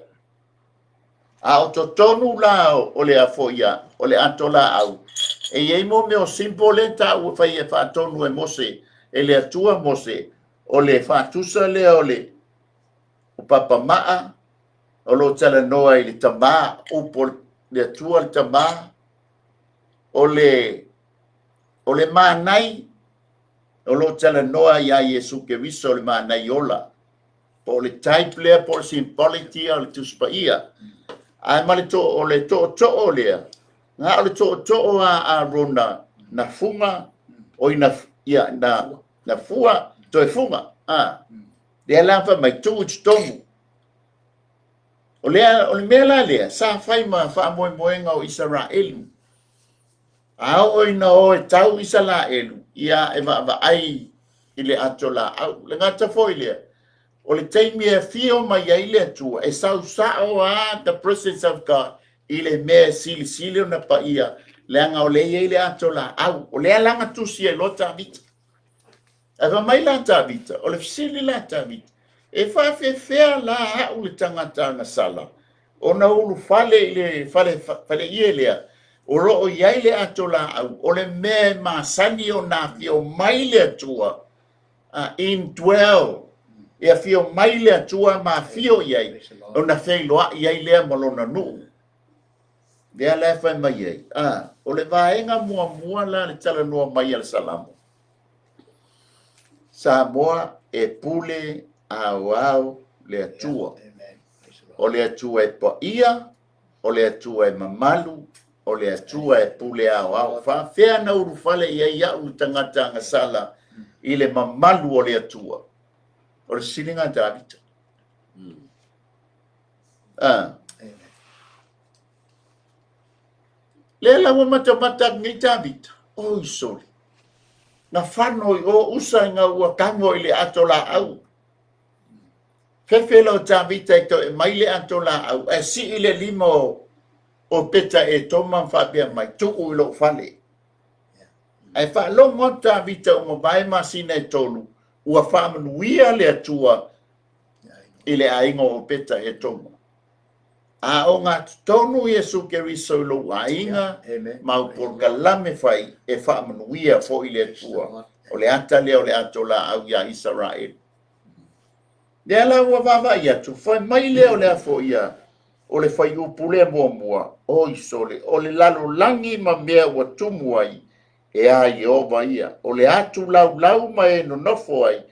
A o totonu la o le afoia, o le ato laau, e i ai mo mea o simple lea e taua e fai e faatonu e Mose, e le Atua Mose, o le faatusa lea o le o papamaa, o lo o talanoa i le Tama, upu o le Atua le Tama, o le O le manai o lo o talanoa iā Iesu Keriso, o le manai ola, po o le type lea po o le symbolic ia o le Tusi Paia. Ae ma le to, o le tootoo lea, na o le tootoo a Arona na fuga, oi na, ia, na, na fua, toe fuga. A, lea la fai mai, tuu i totonu. O, lea, o le mea la lea, sa fai ma faamoemoega o Isaraelu. A oo ina o e tau Isalaelu, ia e vaavaai i le ato laau. Le gata foi lea, o le taimi e afio mai ai le Atua, e sau sao lava the presence of God i le mea e silisili ona paia, leaga o lea e i ai le ato laau. O lea la na tusi ai loa Tavita. Ae fai mai la Tavita, o le fesili la Tavita, e faafefea la au le tagata agasala ona ulufale i le fale, faleie lea o lo o i ai le ato laau, o le mea e masani ona afio mai le Atua, indwell, e afio mai le Atua ma afio i ai, ona feiloai ai lea ma lona nuu. Lea la e fai mai ai, o le vaega muamua la le talanoa mai a le Salamo, Samoa e pule aoao le Atua. O le Atua e paia, o le Atua e mamalu, o le Atua e pule aoao. Faafefea na ulufale i ai au le tagata agasala i le mamalu o le Atua? O le fesiliga a Tavita. Ah. Lea la ua matamata atu nei Tavita, oi sole, na fano i o usa ina ua tago i le ato laau. Fefe la o Tavita e toe mai le ato laau, ae sii le lima o, o Peta e Toma ma faapea mai, tuu i lou fale. Ae faalogo atu Tavita ua mavae masina e tolu, ua faamanuia le Atua i le aiga o Peta e Toma. A ogatotonu Iesu Keriso i lou aiga ma au polokalame fai, e faamanuia foi le Atua. O le ata lea o le ato laau iā Isaraelu. Lea la ua vaavaai atu, fai mai lea o le afo ia, o le fuaiupu lea muamua, oi sole, o le lalolagi ma mea ua tumu ai, e a Ieova ia, o le atu laulau ma e nonofo ai,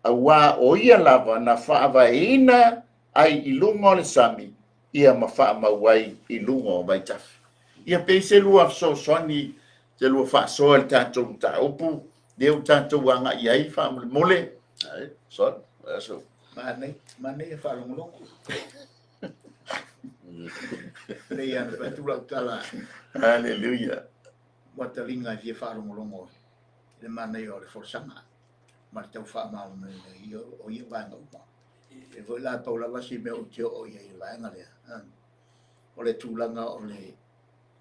auā o ia lava na faavaeina ai i luga o le sami, ia ma faamau ai i luga o vaitafe. Ia pei se lua fesoasoani, se lua faasoa i le tatou mataupu, lea ua tatou agai ai faamolemole. Ai, son, aso. Manei, manei e faalogologo. Nei ana fai atu lau tala. Hallelujah. Ua taliga e fia faalogologo i le manaia o le folasaga ma le tau faamalamalamaina o ia vaega uma. E foi la pau lava si mea ou te oo i ai i le vaega lea. O le tulaga o le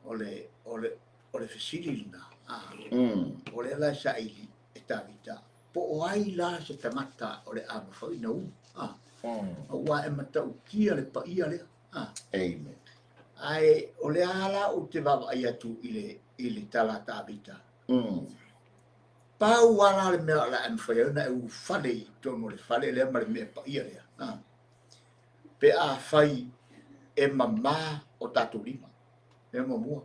o le o le o le fesili lena. O lea la e saili e Tavita po o ai la se tagata o le a mafai ona ulu. Aua e matautia le paia lea. Amen. Ae o lea la ou te vaavaai atu i le tala a Tavita. Pau lava la le mea o le a e mafai ai ona e ulufale i totonu o le fale lea ma le mea paia lea, pe afai e mama o tatou lima. Mea muamua,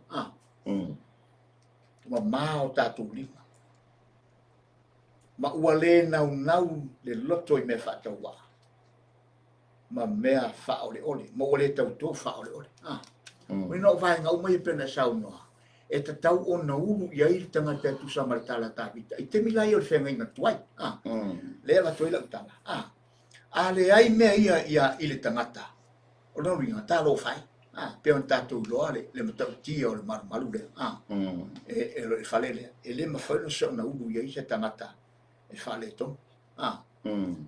mama o tatou lima. Ma ua le naunau le loto i mea faatauvaa ma mea faaoleole, ma ua le tauto faaoleole. Ina o vaega uma ia pei ona e saunoa, e tatau ona ulu i ai le tagata e tusa ma le tala a Tavita i taimi la ia o le feagaiga tuai. Lea e avatu ai lau tala. A leai mea ia ia i le tagata, o lona uiga, talofa e. Pei ona tatou iloa le matautia o le malumalu lea, e le fale lea, e le mafai ona soona ulu i ai se tagata e faaletonu.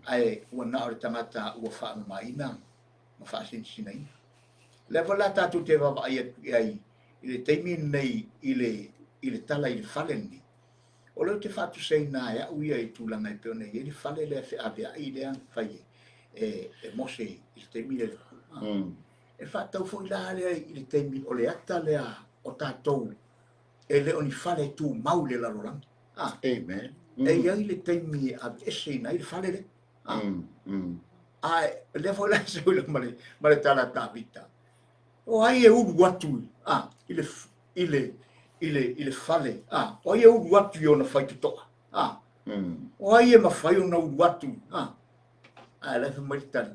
Ae ua na o le tagata ua faamamaina ma faasinasinaina. O lea foi la tatou te vaavaai atu i ai i le taimi lenei i le, i le tala i le fale lenei, o lea ou te faatusaina e au ia i tulaga e pei ona i ai le fale lea feaveai lea na fai e, e Mose i le taimi lea. E faatatau foi la lea i le taimi o le ata lea o tatou e le o ni fale tumau i le lalolagi. Ah. Amen. E i ai le taimi e aveeseina ai le fale lea. Ah. Ae lea foi la e sau ma le, ma le tala a Tavita. O ai e ulu atu ah, i le, i le, i le, i le fale, ah, o ai e ulu atu i ona faitotoa, ah, o ai e mafai ona ulu atu, ah, ae la e fai mai le tali,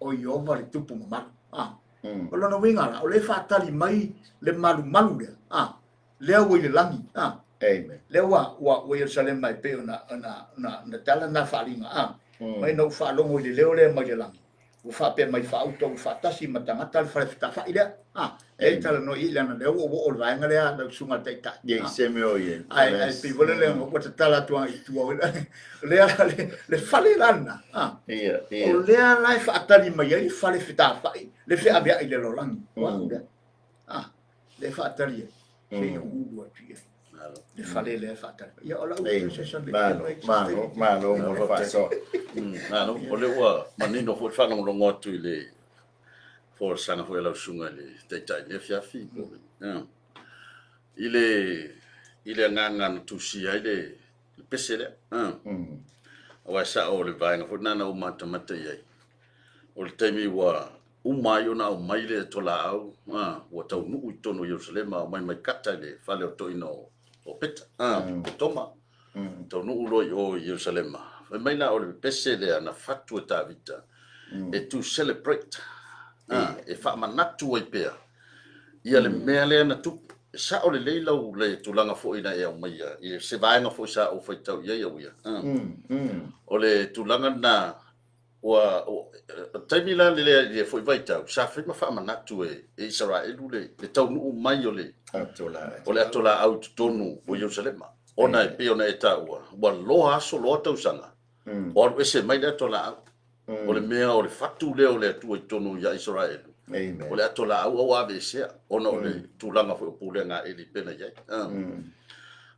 o Ieova le tupu mamalu. Ah. O lona uiga la, o lea e faatali mai le malumalu lea, ah, lea ua i le lagi. Ah. Amen. Lea ua, ua, ua Ierusalema e pei ona, ona, ona, ona tala na faaaliga. Ah. Mai na ou faalogo i le leo lea mai le lagi. Ua faapea mai faauta ua faatasi ma tagata le fale fetafa'i lea. Ah. E talanoa i leaga lea ua oo le vaega lea lau susuga i le taitai. Ia, se mea o ia. Ae, ae pei foi lea ua tatala atu i tua. O lea le fale la lena. Ah. Ia, ia. O lea la e faatali mai ai le fale fetafa'i, le feavea'i i le lalolagi. Ua au lea. Ah, le faatali ai. Se i ulu atu i ai. Le fale lea e faatali mai. Ia, o lau session le Malo, malo, malo mo le faasoa. Malo, o lea ua manino foi le faalogologo atu i le folasaga foi a lau susuga i le Taitai i lenei afiafi. I le, i le agaga na tusia ai le, le pese lea. Aua e sao o le vaega foi lena na ou matamata i ai. O le taimi ua uma ai ona aumai le tolaau, ua taunuu i totonu o Ierusalema, aumai mai Kata i le fale o toeaina o Peta, o Toma. Taunuu loa i o i Ierusalema. Fai mai la o le pese lea na fatu e Tavita e to celebrate, e faamanatu ai pea ia le mea lea na tupu. E sao lelei lau le tulaga foi na e aumaia i se vaega foi sa ou faitau i ai au ia. O le tulaga lena ua o le taimi la lea i lea foi vaitau sa fai ma faamanatu e Isaraelu le taunuu mai o le ato laau i totonu o Ierusalema ona e pei ona e taua ua loa aso loa tausaga o alu ese mai le ato laau. O le mea o le fatu lea o le Atua i totonu ia Isaraelu o le ato laau a ua aveesea ona o le tulaga foi o pulega a Eli pei ona i ai.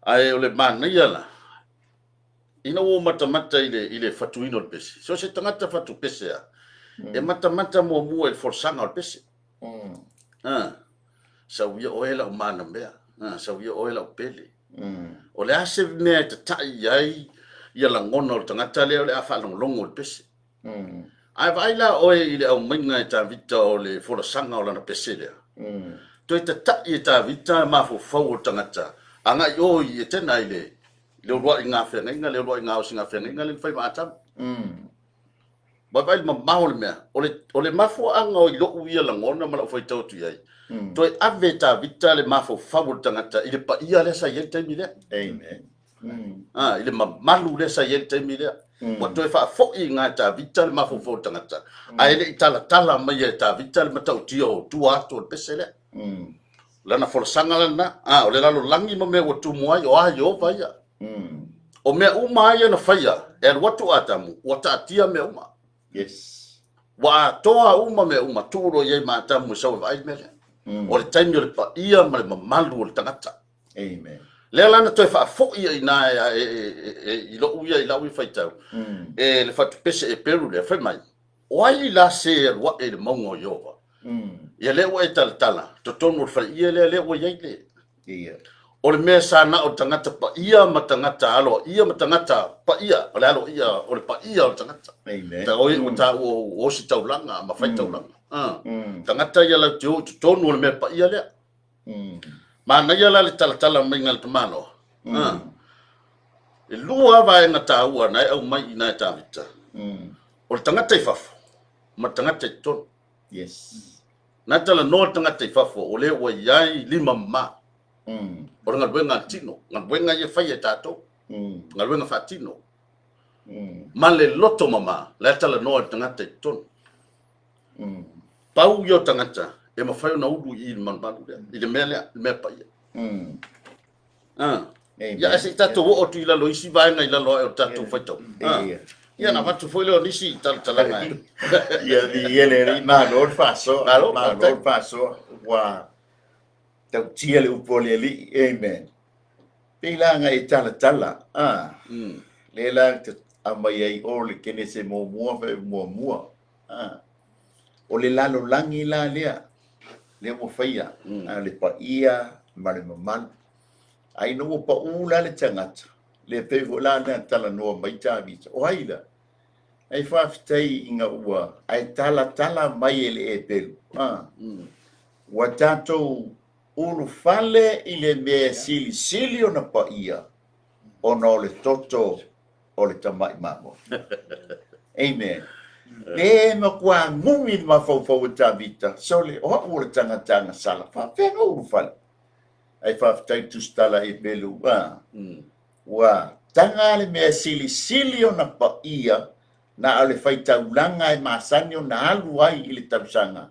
Ae o le manaia la Ina ua ou matamata i le, i le fatuina o le pese, so o se tagata fatu pese lava, e matamata muamua i le folasaga o le pese. Sau ia oe lau manamea, sau ia oe lau pele. O le a se mea e tatai i ai ia lagona o le tagata lea o le a faalogologo i le pese. Ae vaai la oe i le aumaiga e Tavita o le folasaga o lana pese lea. Toe tatai e Tavita mafaufau o le tagata agai o i Etena i le le uluai gafeagaiga, le uluai gaosiga feagaiga lea na fai ma Atamu. Vaavaai le mamao o le mea. O le, o le mafuaaga o i lou ia lagona ma lau faitau atu i ai, toe ave e Tavita le mafaufau o le tagata i le paia lea sa i ai le taimi lea. Amen. Ah, i le mamalu lea sa i ai le taimi lea. Ua toe faafoi i ina e Tavita le mafaufau o le tagata, ae le i talatala mai e Tavita le matautia o tua atu o le pese lea. Lana folasaga la lena, a, o le lalolagi ma mea ua tumu ai, o a Ieova ia. O mea uma lava ia na faia e alu atu o Atamu, ua taatia mea uma. Yes. Ua atoa uma mea uma, tuu loa i ai ma Atamu e sau e vaai le mea lea. O le taimi o le paia ma le mamalu o le tagata. Amen. Lea la na toe faafoi ai i ina i lou ia, i lau ia faitau, e le fatupese Eperu lea, fai mai, O ai la se e alu ae i le mauga o Ieova? Ia lea ua e talatala, totonu o le faleie lea, lea ua i ai le. Ia. O le mea sa na o tagata paia ma tagata aloaia ma tagata paia, o le aloaia, o le paia o le tagata. Amen. Ta oi ua taua o ositaulaga ma faitaulaga. Tagata ia latou te o i totonu o le mea paia lea. Manaia la le talatala maiga a le tamaloa. E lua lava vaega taua na e aumai i ina e Tavita. O le tagata i fafo ma le tagata i totonu. Yes. Na talanoa le tagata i fafo o lea ua i ai lima mama. O le galuega a le tino, galuega ia faia e tatou. Galuega faatino. Ma le loto mama, la e talanoa le tagata i totonu. Pau ia o tagata e mafai ona ulu i i le malumalu lea, i le mea lea, le mea paia. Ia, ae se i tatou oo atu i lalo i isi vaega i lalo ae o le tatou faitau. Ia, ona avatu foi lea o nisi talatalaga. Ia, viia le Alii, malo le faasoa. Malo, malo le faasoa. Ua tautia le upu a le Alii. Amen. Pei la na e talatala, lea la te aumai ai o le Kenese muamua faaiuga muamua. O le lalolagi la lea, lea ua faia, le paia ma le mamalu. Ae ina ua pau la le tagata, lea pei foi la na talanoa mai Tavita, o ai la? Ae faafetai ina ua ae talatala mai e le Epelu. Ua tatou ulufale i le mea silisili ona paia ona o le toto o le tamai mamoe. Amen. Le matua gumi le mafaufau o Tavita, sole, o au o le tagata agasala, faapefea ona ulufale? Ae faafetai le tusitala Epelu, a, ua taga le mea silisili ona paia na o le faitaulaga e masani ona alu ai i le tausaga,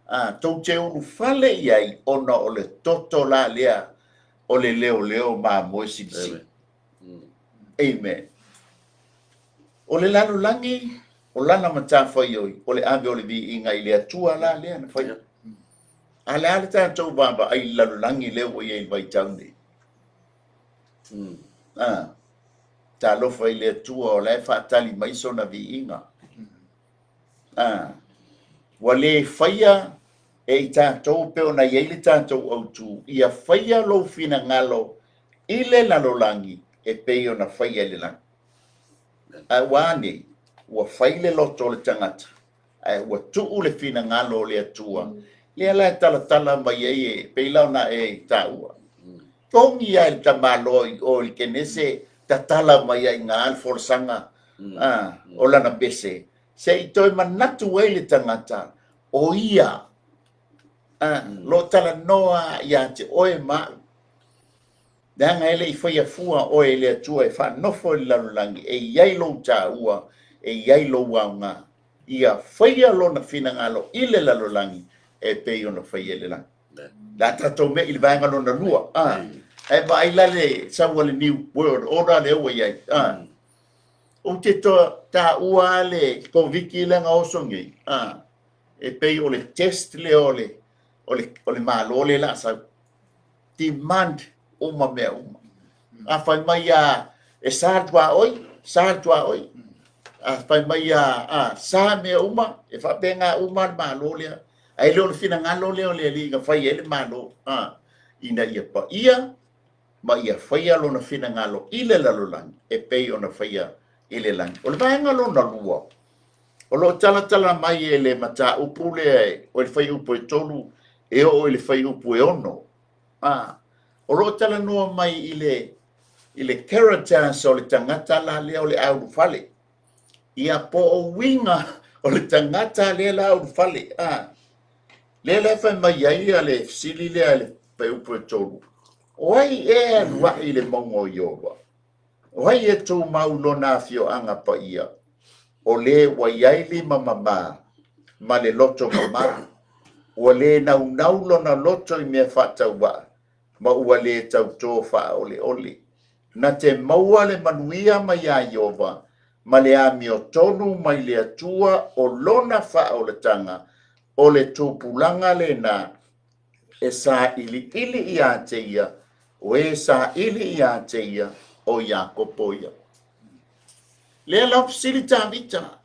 a, tou te ulufale i ai ona o le toto la lea o le leoleo mamoe silisili. Amen. O le lalolagi, o lana matafaioi, o le ave o le viiga i le Atua la lea na faia. A le a le tatou vaavaai i le lalolagi lea ua i ai i le vaitau nei? Talofa i le Atua o la e faatali mai sona viiga. Ua le faia e i tatou pei ona i ai le tatou autu, ia faia lou finagalo i le lalolagi e pei ona faia i le lagi. Ae ua a nei? Ua fai le loto o le tagata, ae ua tuu le finagalo o le Atua, lea la e talatala mai ai e pei la ona e taua. Togi lava i le tamaloa i o i le Kenese, tatala mai ai i ina le folasaga o lana pese, se i toe manatu ai le tagata, o ia lo talanoa ia te oe ma au. Leaga e le i faia fua oe e le Atua e faanofo i le lalolagi, e i ai lou taua, e i ai lou aoga. Ia faia lona finagalo i le lalolagi e pei ona faia i le lagi. Le a tatou me'i i le vaega lona lua. Ae vaai la le sau a le New World Order lea ua i ai. Ou te taua lava le Koviti lea na oso nei, e pei o le test lea o le, o le, o le Malo lea o le a sau. Demand uma mea uma. A fai mai a e sa le tuaoi, sa le tuaoi. A fai mai a sa mea uma, e faapena uma le Malo lea. Ae le o le finagalo lea o le Alii na fai ai le Malo, ina ia paia ma ia faia lona finagalo i le lalolagi e pei ona faia i le lagi. O le vaega lona lua, o lo o talatala mai e le mataupu lea o le fuaiupu e 3 e oo i le fuaiupu e 6. O lo o talanoa mai i le, i le characters o le tagata la lea o le a ulufale. Ia po o uiga o le tagata lea la a ulufale. Lea la e fai mai ai le fesili lea i le fuaiupu e 3, O ai ea e alu ae i le mauga o Ieova? O ai e tumau i lona afioaga paia? O le ua i ai lima mama ma le loto mama, ua le naunau lona loto i mea faatauvaa, ma ua le tautō faaoleole. Na te maua le manuia mai iā Ieova ma le amiotonu mai le Atua o lona faaolataga, o le tupulaga lena e sailiili ia te ia, o e saili ia te ia, o Iakopo ia. Lea la fesili Tavita,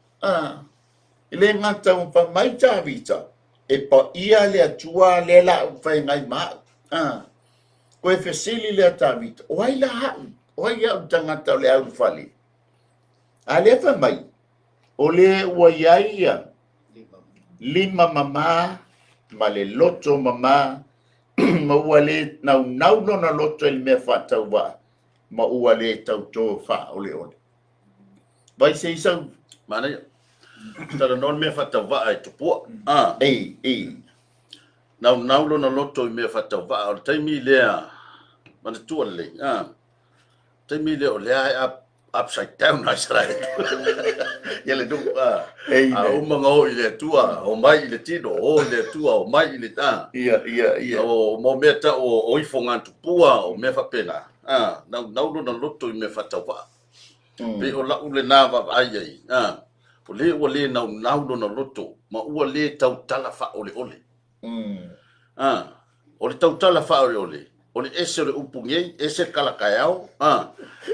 e le gata ua fai mai Tavita, e paia le Atua lea la ou feagai ma au. Koe fesili lea Tavita, o ai la a'u? O ai a'u tagata o le a ulufale? A lea fai mai, o le ua i ai ia lima mamā ma le loto mamā ma ua le naunau lona loto i le mea faatauvaa ma ua le tautō faaoleole. Vai se i sau. Manaia. Talanoa le mea faatauvaa i tupua. Ah. Ei, ei. Naunau lona loto i mea faatauvaa. O le taimi lea, manatua lelei. Ah. Taimi lea o lea e up, upside down a Israel. Ia le nuu, ah. Ei, A uma nga o i le Atua, o mai i le tino, o i le Atua, o mai i le... Ah. Ia, ia, ia. O mo mea tau o, o ifo ngā tupua, o mea faapena. Ah, naunau lona loto i mea faatauvaa. Pei o lau lena vaavaai ai, a, o le ua le naunau lona loto, ma ua le tautala faaoleole. A, o le tautala faaoleole, o le ese o le upu nei, ese le kala taeao, a,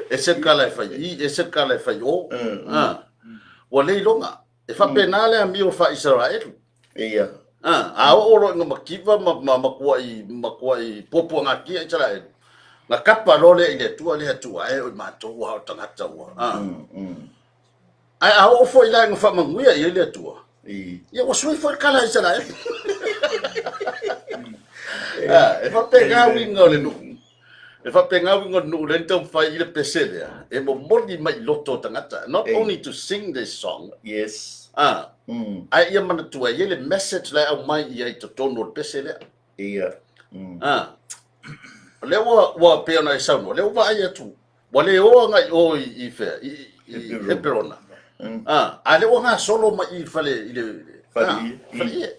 ese le kala e fai i, ese le kala e fai o, a, ua le iloga. E faapena le amio faa-Isaraelu. Ia. A, a oo loa ina mativa ma, ma matuai, matuai puapuagatia Isaraelu, na kapa loa lea i le Atua, le Atua e, o i matou lava o tagata ua. A. Ae a oo foi la ina faamanuia i ai le Atua, ia ua sui foi le kala a Isaraelu. A, e faapena uiga o le nuu. E faapena uiga o le nuu lea na taumafai i le pese lea, e momoli mai i loto o tagata. Not only to sing this song, Yes. a, ae ia manatua e i ai le message la e aumai i ai i totonu o le pese lea. Ia. A, o lea ua, ua pei ona e saunoa, o lea ua vaai atu, ua le o agai i o i, i fea, i, i Heperona. A, a lea ua gasolo mai i le fale, i le, Fale a, ie. fale ie.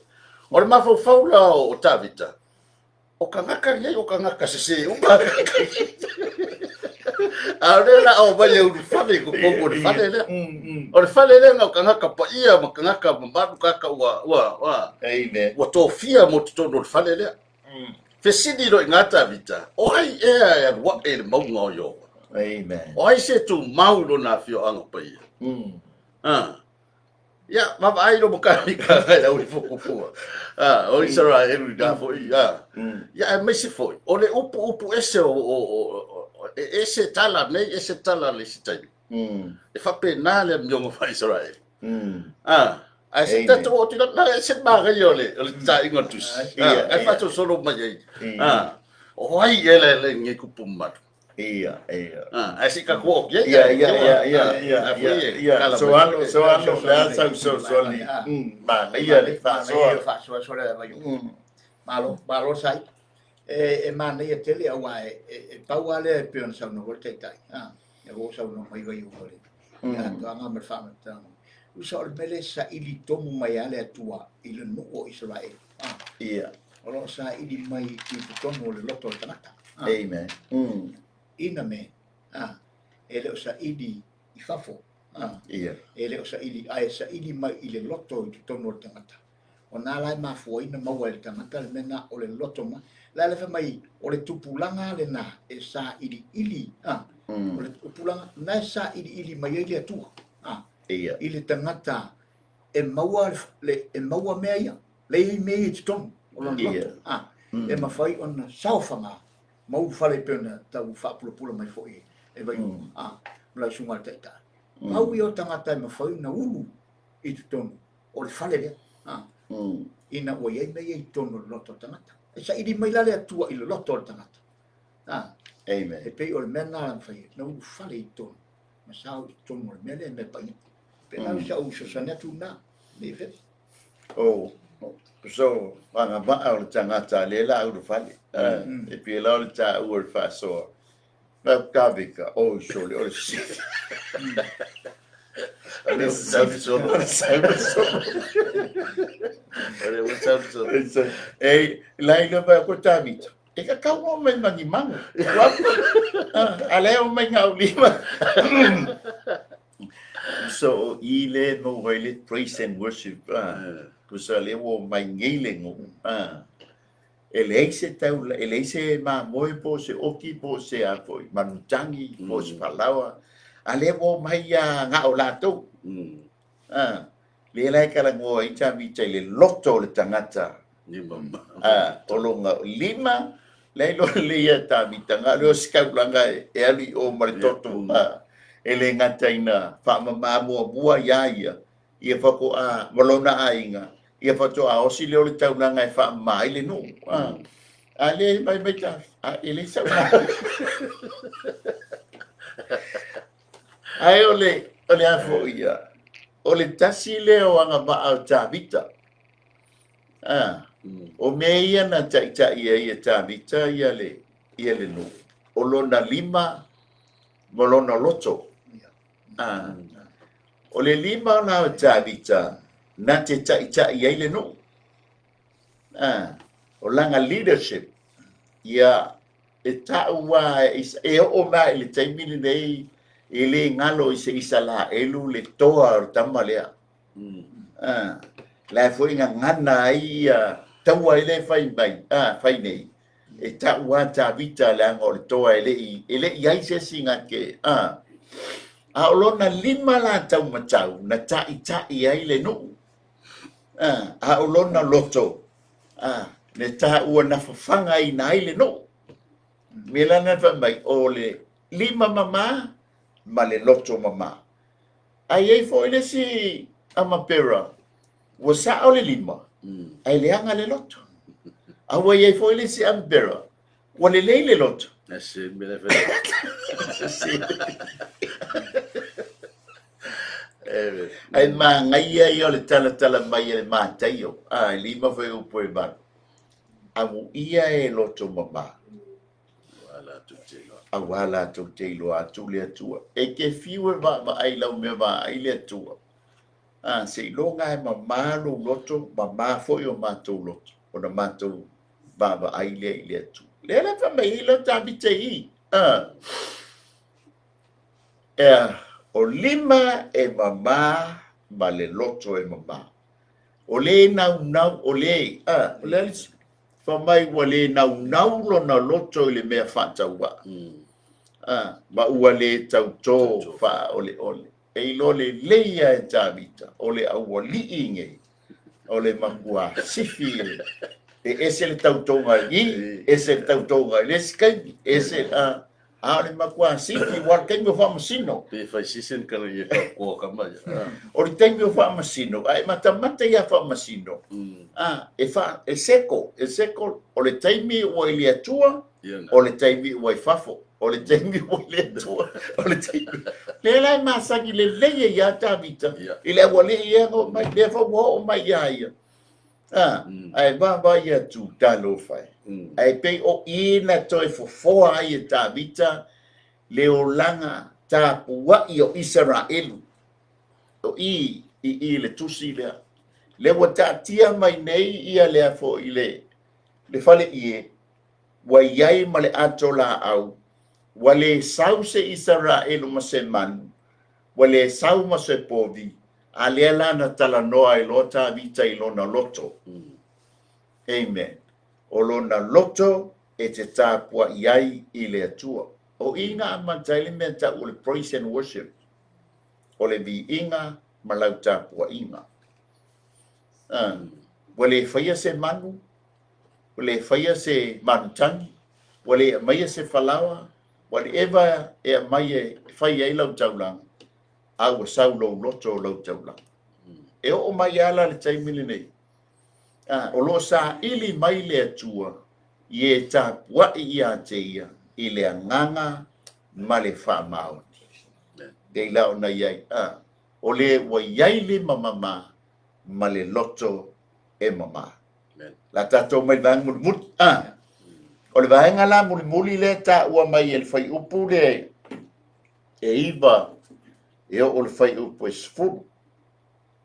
O le mafaufau la o Tavita, O kangaka nei, o kangaka sese uma. A o lea la o mai e ulufale i totonu o le fale lea. O le fale lea na o kangaka paia ma kangaka mamalu kaka ua, ua, ua, Amen. ua tofia mo totonu o le fale lea. Fesili loa i gā Tavita, o ai ea e alu aʻe i le mauga o Ieova? Amen. O ai se tumau i lona afioaga paia? Ah. Ia, vaavaai lo makani ka ngai au i fokupua. Ah, o Israel i nā foi, ah. Ia, aemaise foi, o le upu upu ese o, o, o, o, e ese tala nei, ese tala le isi taimi. E faapena le amioga faa Israel. Ah, ae se tatou oo atu i lalo, na ese le manaia o le, o le tataiga o le tusi. Ah, ae faasolosolo mai ai. Ah, o ai ea le, le nei kupu mamalu? Ia, ia. Ah, ae se i tatou oo atu i ai. Ia, ia, ia, ia, ia, ia, ia. So alo, so alo, le a sau fesoasoani. Manaia le faasoa. Faasoa sole vai. Malo, malo sai. E, e manaia tele aua e, e, e pau lava lea e pei ona saunoa foi le taitai. Ah, e ua saunoa mai vai o le. Ia, atoaga ma le faamatalaga. Usa o le mea lea e saili tonu mai lava le Atua i le nuu o Isaraelu. Ah. Ia. O lo o saili mai i totonu o le loto o le tagata. Ah. Amen. Ina me, ah, e le o saili i fafo. Ah. Ia. E le o saili, ae saili mai i le loto i totonu o le tagata. O nā la e mafua ai ona maua e le tagata le mea na o le loto mai. La le fai mai, o le tupulaga lenā e sailiili, ah, o le tupulaga na e sailiili mai ai le Atua, ah, Ia. i le tagata e maua le, e maua mea ia, le i ai mea ia i totonu o lona loto, ah, e mafai ona saofaga ma ulufale e pei ona tau faapulapula mai foi e Vaiuga, ah, ma lau susuga i le Taitai. Pau ia o tagata e mafai ona ulu i totonu o le fale lea, ah, ina ua i ai mea ia i totonu o le loto o le tagata. E saili mai la le Atua i le loto o le tagata. Ah, Amen. E pei o le mea lena na mafai ai, na ulufale i totonu, ma sao i totonu o le mea lea, mea paia. Pe la mm. sa u fesoasoani atu na, nei fe. Oh, so, agavaa o le tagata lea la ulufale. E pei la o le taua o le faasoa. Na kavika, oh, sole, o le sisi. O le sausolo. O le sausolo. O le sausolo. Ei, la ilo pa ko Tavita. E ka kau o mai mangi mangu. A le o mai ngau lima. So, i le no wai le praise and worship. Kusa le o mai ngei le ngu. E leai se taula, e leai se mamoe po o se oki po o se a foi manutangi po o se falaoa, a lea ua omai ia gao latou. A, lea la e talanoa ai Tavita i le loto o le tagata. Lima ma. A, o lona lima Le iloa lelei ia e Tavita, na o le o se taulaga e alu i o ma le toto, e le gata ina faamama muamua iā ia, ia faatoa ma lona aiga, ia faatoa osi lea o le taulaga e faamama ai le nuu. A lea mai mai ta, a e leai sau galuega. Ae o le, o le a foi ia, o le tasi lea o agavaa o Tavita. O mea ia na taitai ai e Tavita ia le, ia le nuu, o lona lima ma lona loto. O le lima la o Tavita na te taitai ai le nuu. O lana leadership, ia e ta'u a e oo mai i le taimi lenei e le galo i se Isalaelu le toa o le tama lea. La e foi gagana ai ia taua ai lea e fai mai, fai nei, e ta'u a Tavita leaga o le toa e le i ai se isi na te, a o lona lima la taumatau na ta'ita'i ai le nuu, a o lona loto, le taua na fafagaina ai le nuu. Mea la na fai mai, o le lima mamā ma le loto mamā. Ae i ai foi le isi amapera, ua sa'o le lima, ae leaga le loto. A ua i ai foi le isi amapera, ua lelei le loto. Ae manaia ia o le talatala mai e le Mataio, a, e 5 fuaiupu e 8. Amuia e loto mamā. Auā latou te iloa atu le Atua. E te fiu e vaavaai i lau mea vaai le Atua. A, seiloga e mamā lou loto, mamā foi o matou loto, ona matou vaavaai lea i le Atua. Lea la fai mai ai lau Tavita i i. A, ea, o lima e mamā ma le loto e mamā. O le naunau, o le, a, o le a le Fai mai ua le naunau lona loto i le mea faatauvaa, ma ua le tautō faaoleole. E iloa lelei lava e Tavita, o le aualii nei, o le matua sifi e ese le tautoga i i, ese le tautoga i le isi taimi, ese, a, A o le matua sifi, ua o le taimi o Faamasino. Pe fai sisi ni kana ia tautoa kama ia. O le taimi o Faamasino, a e matamata iā Faamasino, a, e fa, e seko, e seko, o le taimi ua i le Atua, o le taimi ua i fafo, o le taimi ua i le Atua, o le taimi. Lea la e masani lelei ai ia Tavita, i le aualii ia na oo mai, lea foi ua oo mai iā ia. A, ae vaavaai atu, talofa e. Ae pei o i na toe fofoa ai e Tavita le olaga tapua'i o Isaraelu. O i i i le tusi lea. Lea ua taatia mai nei ia lea foi le, le fale ie, ua i ai ma le ato laau, ua le sau se Isaraelu ma se manu, ua le sau ma se povi, A lea la na talanoa ai loa Tavita i lona loto. Amen. O lona loto e te tapua'i ai i le Atua. O i na amata ai le mea tau o le praise and worship, o le viiga ma lau tapua'iga. Ua le faia se manu, ua le faia se manutagi, ua le aumaia se falaoa, whatever e aumai e fai ai lau taulaga, a ua sau lou loto o lau taulaga. E oo mai lava la le taimi lenei, a, o lo o saili mai le Atua i e tapuai ia te ia i le agaga ma le faamaoni. Pei la ona i ai, a, o le ua i ai lima mama ma le loto e mama. La tatou mai le vaega mulimuli. A, o le vaega la mulimuli lea e taua mai e le fuaiupu le e 9 e oo le fuaiupu e 10.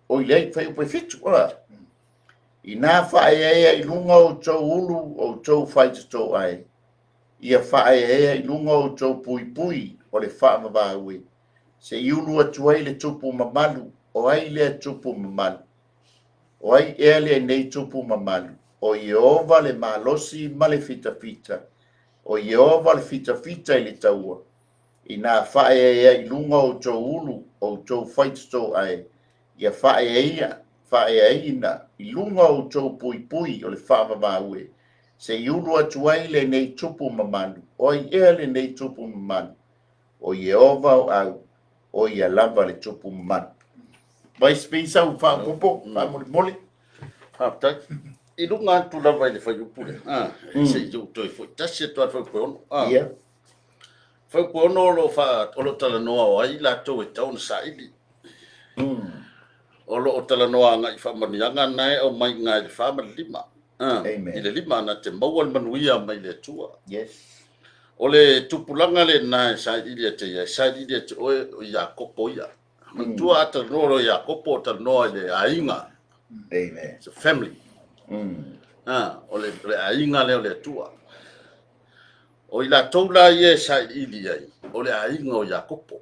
Oi leai, fuaiupu e 7. A. Inā faaeaea i luga o outou ulu o outou faitoto ae, ia faaeaea i luga o outou puipui o le faavavau e, se i ulu atu ai le tupu mamalu. O ai lea tupu mamalu? O ai ea lenei tupu mamalu? O Ieova le malosi ma le fitafita, o Ieova le fitafita i le taua. Inā faaeaea i luga o outou ulu o outou faitoto ae, ia faaeaina i luga o outou puipui o le faavavau e, Se i ulu atu ai lenei tupu mamalu. O ai ea lenei tupu mamalu? O Ieova o au, o ia lava le tupu mamalu. Vai pei sau faaopoopo, faamolemole. Faafetai. I luga atu lava i le fuaiupu lea, se i ou toe foi tasi atu lava i le fuaiupu e 6. Fuaiupu e 6 o lo o faa, o lo o talanoa o ai latou e tatau ona saili. O lo o talanoa agai i faamanuiaga na e aumai i ina i le 4 ma le 5. Amen. I le 5 na te maua le manuia mai le Atua. Yes. O le tupulaga lena e sailiili atu i ai, e sailiili atu oe o Iakopo ia. Manatua a talanoa loa Iakopo, o talanoa i le aiga. Amen. It's a family. O le aiga lea o le Atua. O i latou la ia e sailiili ai, o le aiga o Iakopo.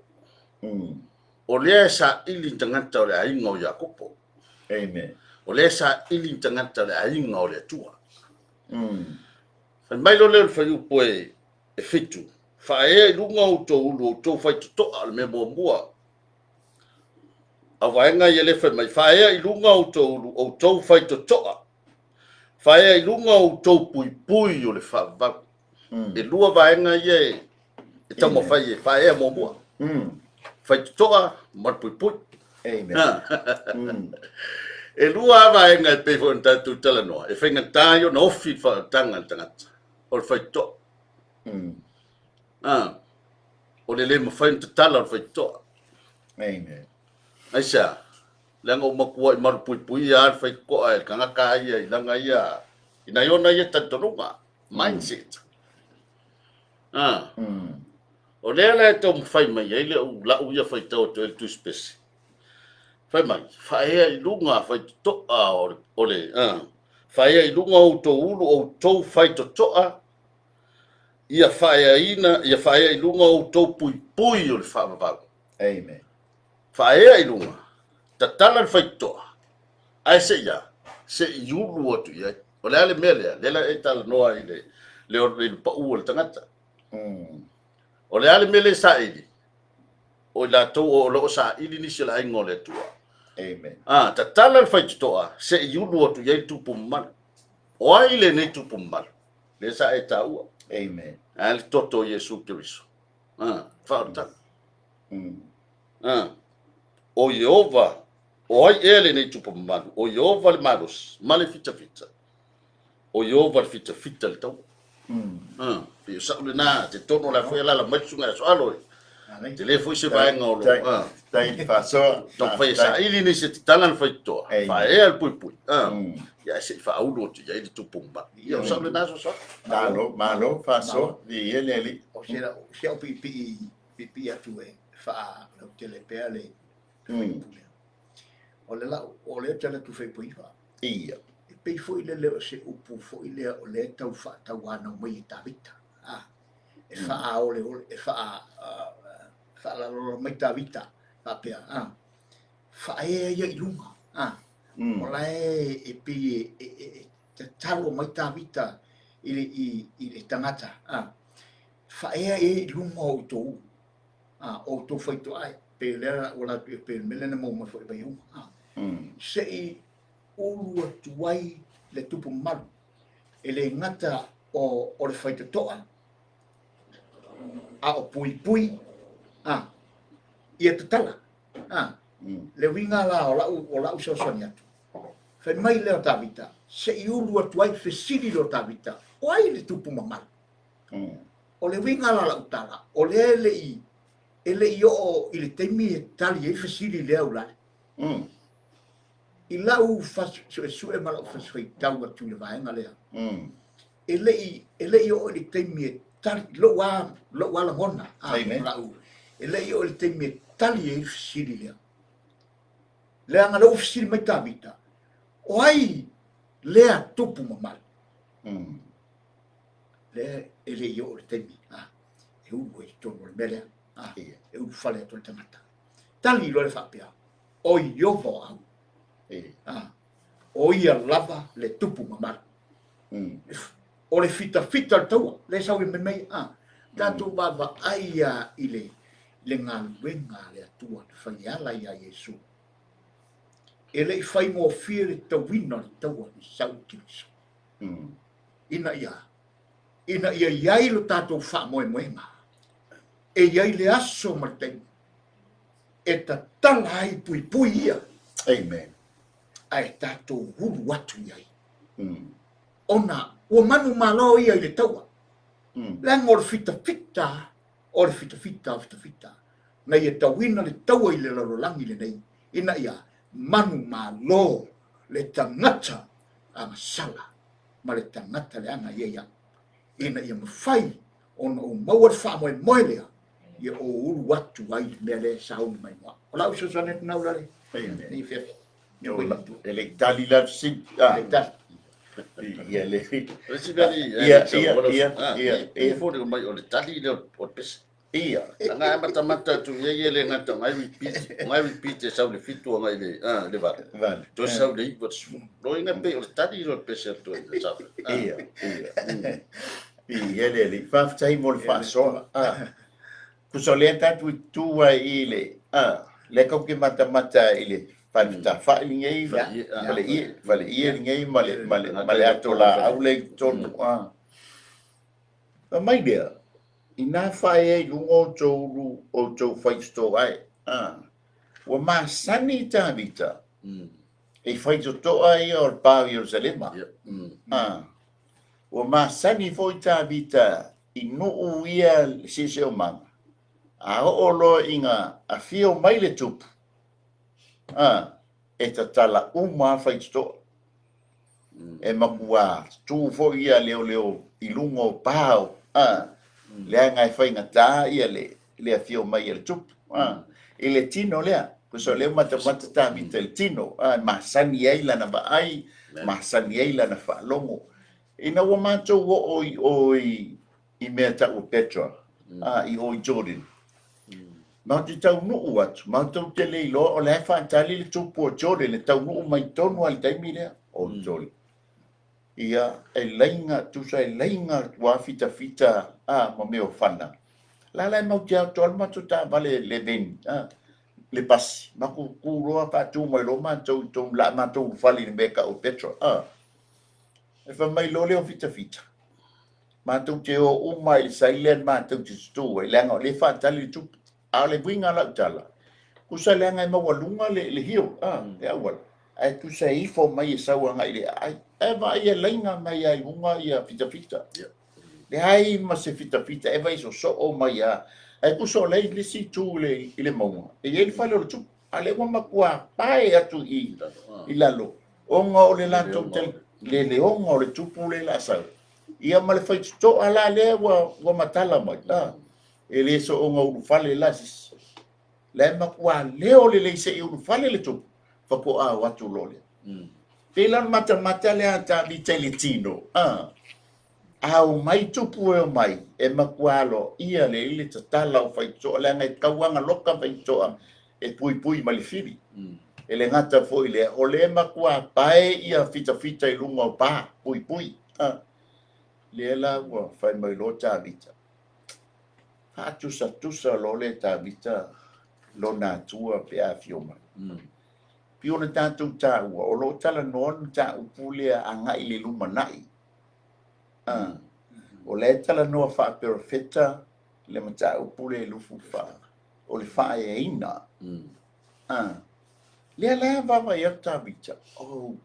O lea e saili tagata o le aiga o Iakopo. Amen. O lea e saili tagata o le aiga o le Atua. Fai mai loa lea o le fuaiupu e 7, faaea i luga outou ulu, outou faitotoa, o le mea muamua. A vaega ia lea fai mai, faaea i luga outou ulu, outou faitotoa, faaea i luga outou puipui o le faavavau. E lua vaega ia e taumafai e faaea muamua. Faitotoa ma le puipui. Amen. E lua lava vaega e pei foi ona tatou talanoa, e faigata ai ona ofi le faaolataga a le tagata, o le faitotoa. O le le mafai ona tatala o le faitotoa. Amen. Aisea? Leaga ua matuai malupuipuia lava le faitotoa e le tagata ia i lana ia, i nai ona ia talitonuga, mindset. O lea la e taumafai mai ai le lau ia faitau atu ai le Tusi Pese. Fai mai, faaea i luga faitotoa o le, faaea i luga outou ulu, outou faitotoa, ia faaeaina, ia faaea i luga outou puipui o le faavavau. Amen. Faaea i luga, tatala le faitotoa, ae se i a? Se i ulu atu i ai. O le a le mea lea? Lea la e talanoa i le, le, le pau o le tagata. O le a le mea lea e saili? O i latou o lo o saili nisi o le aiga o le Atua. Amen. Tatala le faitotoa, se i ulu atu i ai le tupu mamalu. O ai lenei tupu mamalu? Lea sa e taua. Amen. A le toto o Iesu Keriso. Faaolataga. O Ieova, o ai ea lenei tupu mamalu? O Ieova le malosi ma le fitafita. O Ieova le fitafita le taua. Pei o sa'u lena, te tonu o le a foi alaala mai le susuga ia Soalo e. Tele foi se vaega o lo Tai le faasoa. Taumafai e saili nisi e tatala le faitotoa, faaea le puipui. Ia ae se i faaulu atu i ai le tupu mamalu. Ia o sa'u lena soasoa. Malo, malo faasoa. Viia le Alii. O se au piipii, piipii atu e faalautele pea le fuaiupu lea. O le lau, o lea ou te alu atu fuaiupu 9. Ia. E pei foi lele o se upu foi lea o lea e tau faatauanau mai e Tavita. E faaoleole, e faalalolo mai Tavita, faapea, faaea ia i luga. O la e pei e tatalo mai Tavita i le tagata, faaea ia i luga o outou, o outou faitotoa, pei o lea ua latou, pei o le mea lea na maua mai foi i Vaimauga. Se i ulu atu ai le tupu mamalu, e le gata o le faitotoa, a o puipui, ia tatala. Le uiga la o lau, o lau fesoasoani atu, fai mai lea o Tavita, se i ulu atu ai, fesili lea o Tavita, o ai le tupu mamalu? O le uiga la o lau tala, o lea e le i, e le i oo i le taimi e tali ai fesili lea Ulale. I lau suesue ma lau faitau atu i le vaega lea, e le i, e le i oo i le taimi e tali, lou a, lou a lagona, lau, e le i oo i le taimi e tali ai le fesili lea. Leaga lea ua fesili mai Tavita, o ai lea tupu mamalu? Lea e le i oo i le taimi, e ulu ai i totonu o le mea lea, e ulufale atu ai le tagata. Tali loa le faapea, o Ieova o au. O ia lava le tupu mamalu. O le fitafita o le taua, lea e sau i mea mai, tatou vaavaai lava i le le galuega a le Atua na fai e ala iā Iesu. E le i faigofie le tauina o le taua na sau i Keriso. Ina ia, ina ia i ai lo tatou faamoemoega, e i ai le aso ma le taimi e tatala ai puipui ia. Amen. Ae tatou ulu atu i ai. Ona ua manumalo ia i le taua. Leaga o le fitafita, o le fitafita, o le fitafita, na ia tauina le taua i le lalolagi lenei, ina ia manumalo le tagata agasala ma le tagata leaga ia ia, ina ia mafai ona ou maua le faamoemoe lea, ia ou ulu atu ai i le mea lea e sauni mai mo au. O lau fesoasoani atu lena Ulalei. Amen. E le i tali la le fesili. E le i tali. Ia le. Ia, ia, ia, ia. E foliga mai o le tali lea o le pese. Ia. Ana e matamata atu i ai e le gata o ngai repeat, o ngai repeat e sau le 7 agai le, le 8. 8. Toe sau le 9 le 10. Loina pei o le tali lea o le pese a le toeaina sa fai. Ia, ia. Ia le alii. Faafetai mo le faasoa. Tusa o lea tatou i tu ai i le, lea tatou te matamata i le fale lenei, fale ie, fale ie lenei ma le, ma le, ma le ato laau lea i totonu. Fai mai lea, ina faaea i luga outou ulu, outou faitotoa e, ua masani Tavita i faitotoa ia o le pa o Ierusalema. Ua masani foi Tavita i nuu ia le siosiomaga, a oo loa ina afio mai le tupu, a, e tatala uma lava faitotoa. E matua tu foi ia leoleo i luga o pa o, a, leaga e faigata ia le, le afio mai a le tupu, a, i le tino lea. Tusa o lea ua matamata Tavita i le tino, a, e masani ai lana vaai, masani ai lana faalogo. Ina ua matou oo i o i mea tau o Petra, a, i o i Jordan, matou te taunuu atu, matou te le iloa o la e faatali le tupu o Jordan e taunuu mai tonu lava i le taimi lea. O Jordan. Ia, e laina, tusa e laina atu lava fitafita, a, ma mea o fana. La la e matou te o atu lava le matou taavale le van, a, le pasi, matou tu loa faatu mai loa matou i totonu, o le a matou ulufale i le mea e tau o Petra, a. E fai mai loa lea o fitafita, matou te o uma i le saile matou te tutū ai, leaga o lea e faatali le tupu. A o le uiga o lau tala, tusa leaga e maualuga le, le hill, a, le auala, ae tusa e ifo mai e sau agai i le aai. Ae vaai e laina mai lava i luga ia fitafita. Leai ma se fitafita e vaai sosoo mai lava. Ae tusa o la e i le isi itu i le, i le mauga, e i ai le fale o le tupu. A o lea ua matua pae atu i, i lalo, ona o le latou le leoga o le tupu lea o le a sau. Ia ma le faitotoa la lea ua, ua matala mai. A, e le soona ulufale la sisi. La e matua leo lelei se i ulufale le tupu, faatoa o atu loa lea. Pei la o le matamata lea a Tavita i le tino, a, a omai tupu e omai, e matua aloaia lelei le tatala o faitotoa, leaga e tauaga loka faitotoa e puipui mai le fili. E le gata foi i lea, o lea e matua pae ia fitafita i luga o pa, puipui. A, lea la ua fai mai loa Tavita, faatusatusa loa lea Tavita lona Atua pe a afio mai. Pei ona tatou taua, o lo o talanoa le mataupu lea agai i le lumanai. A, o la e talanoa faaperofeta le mataupu lea i Lufufa, o le faaeaina. A, lea la e vaavaai atu Tavita, oh,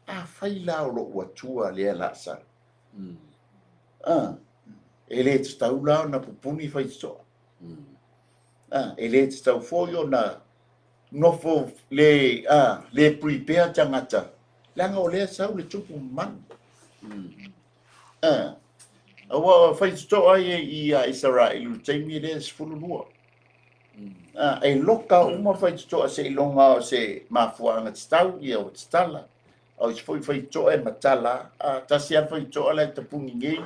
afai la o lou Atua lea o le a sau. A, e le tatau la ona pupuni faitotoa. A, e le tatau foi ona nofo le, a, le prepare tagata, leaga o lea sau le tupu mamalu. A, aua o faitotoa ia i a Isaraelu i le taimi lea e 12. A, e loka uma faitotoa seiloga o se mafuaaga tatau ia ua tatala. A o isi foi faitotoa e matala, a, tasi lava le faitotoa la e tapuni nei.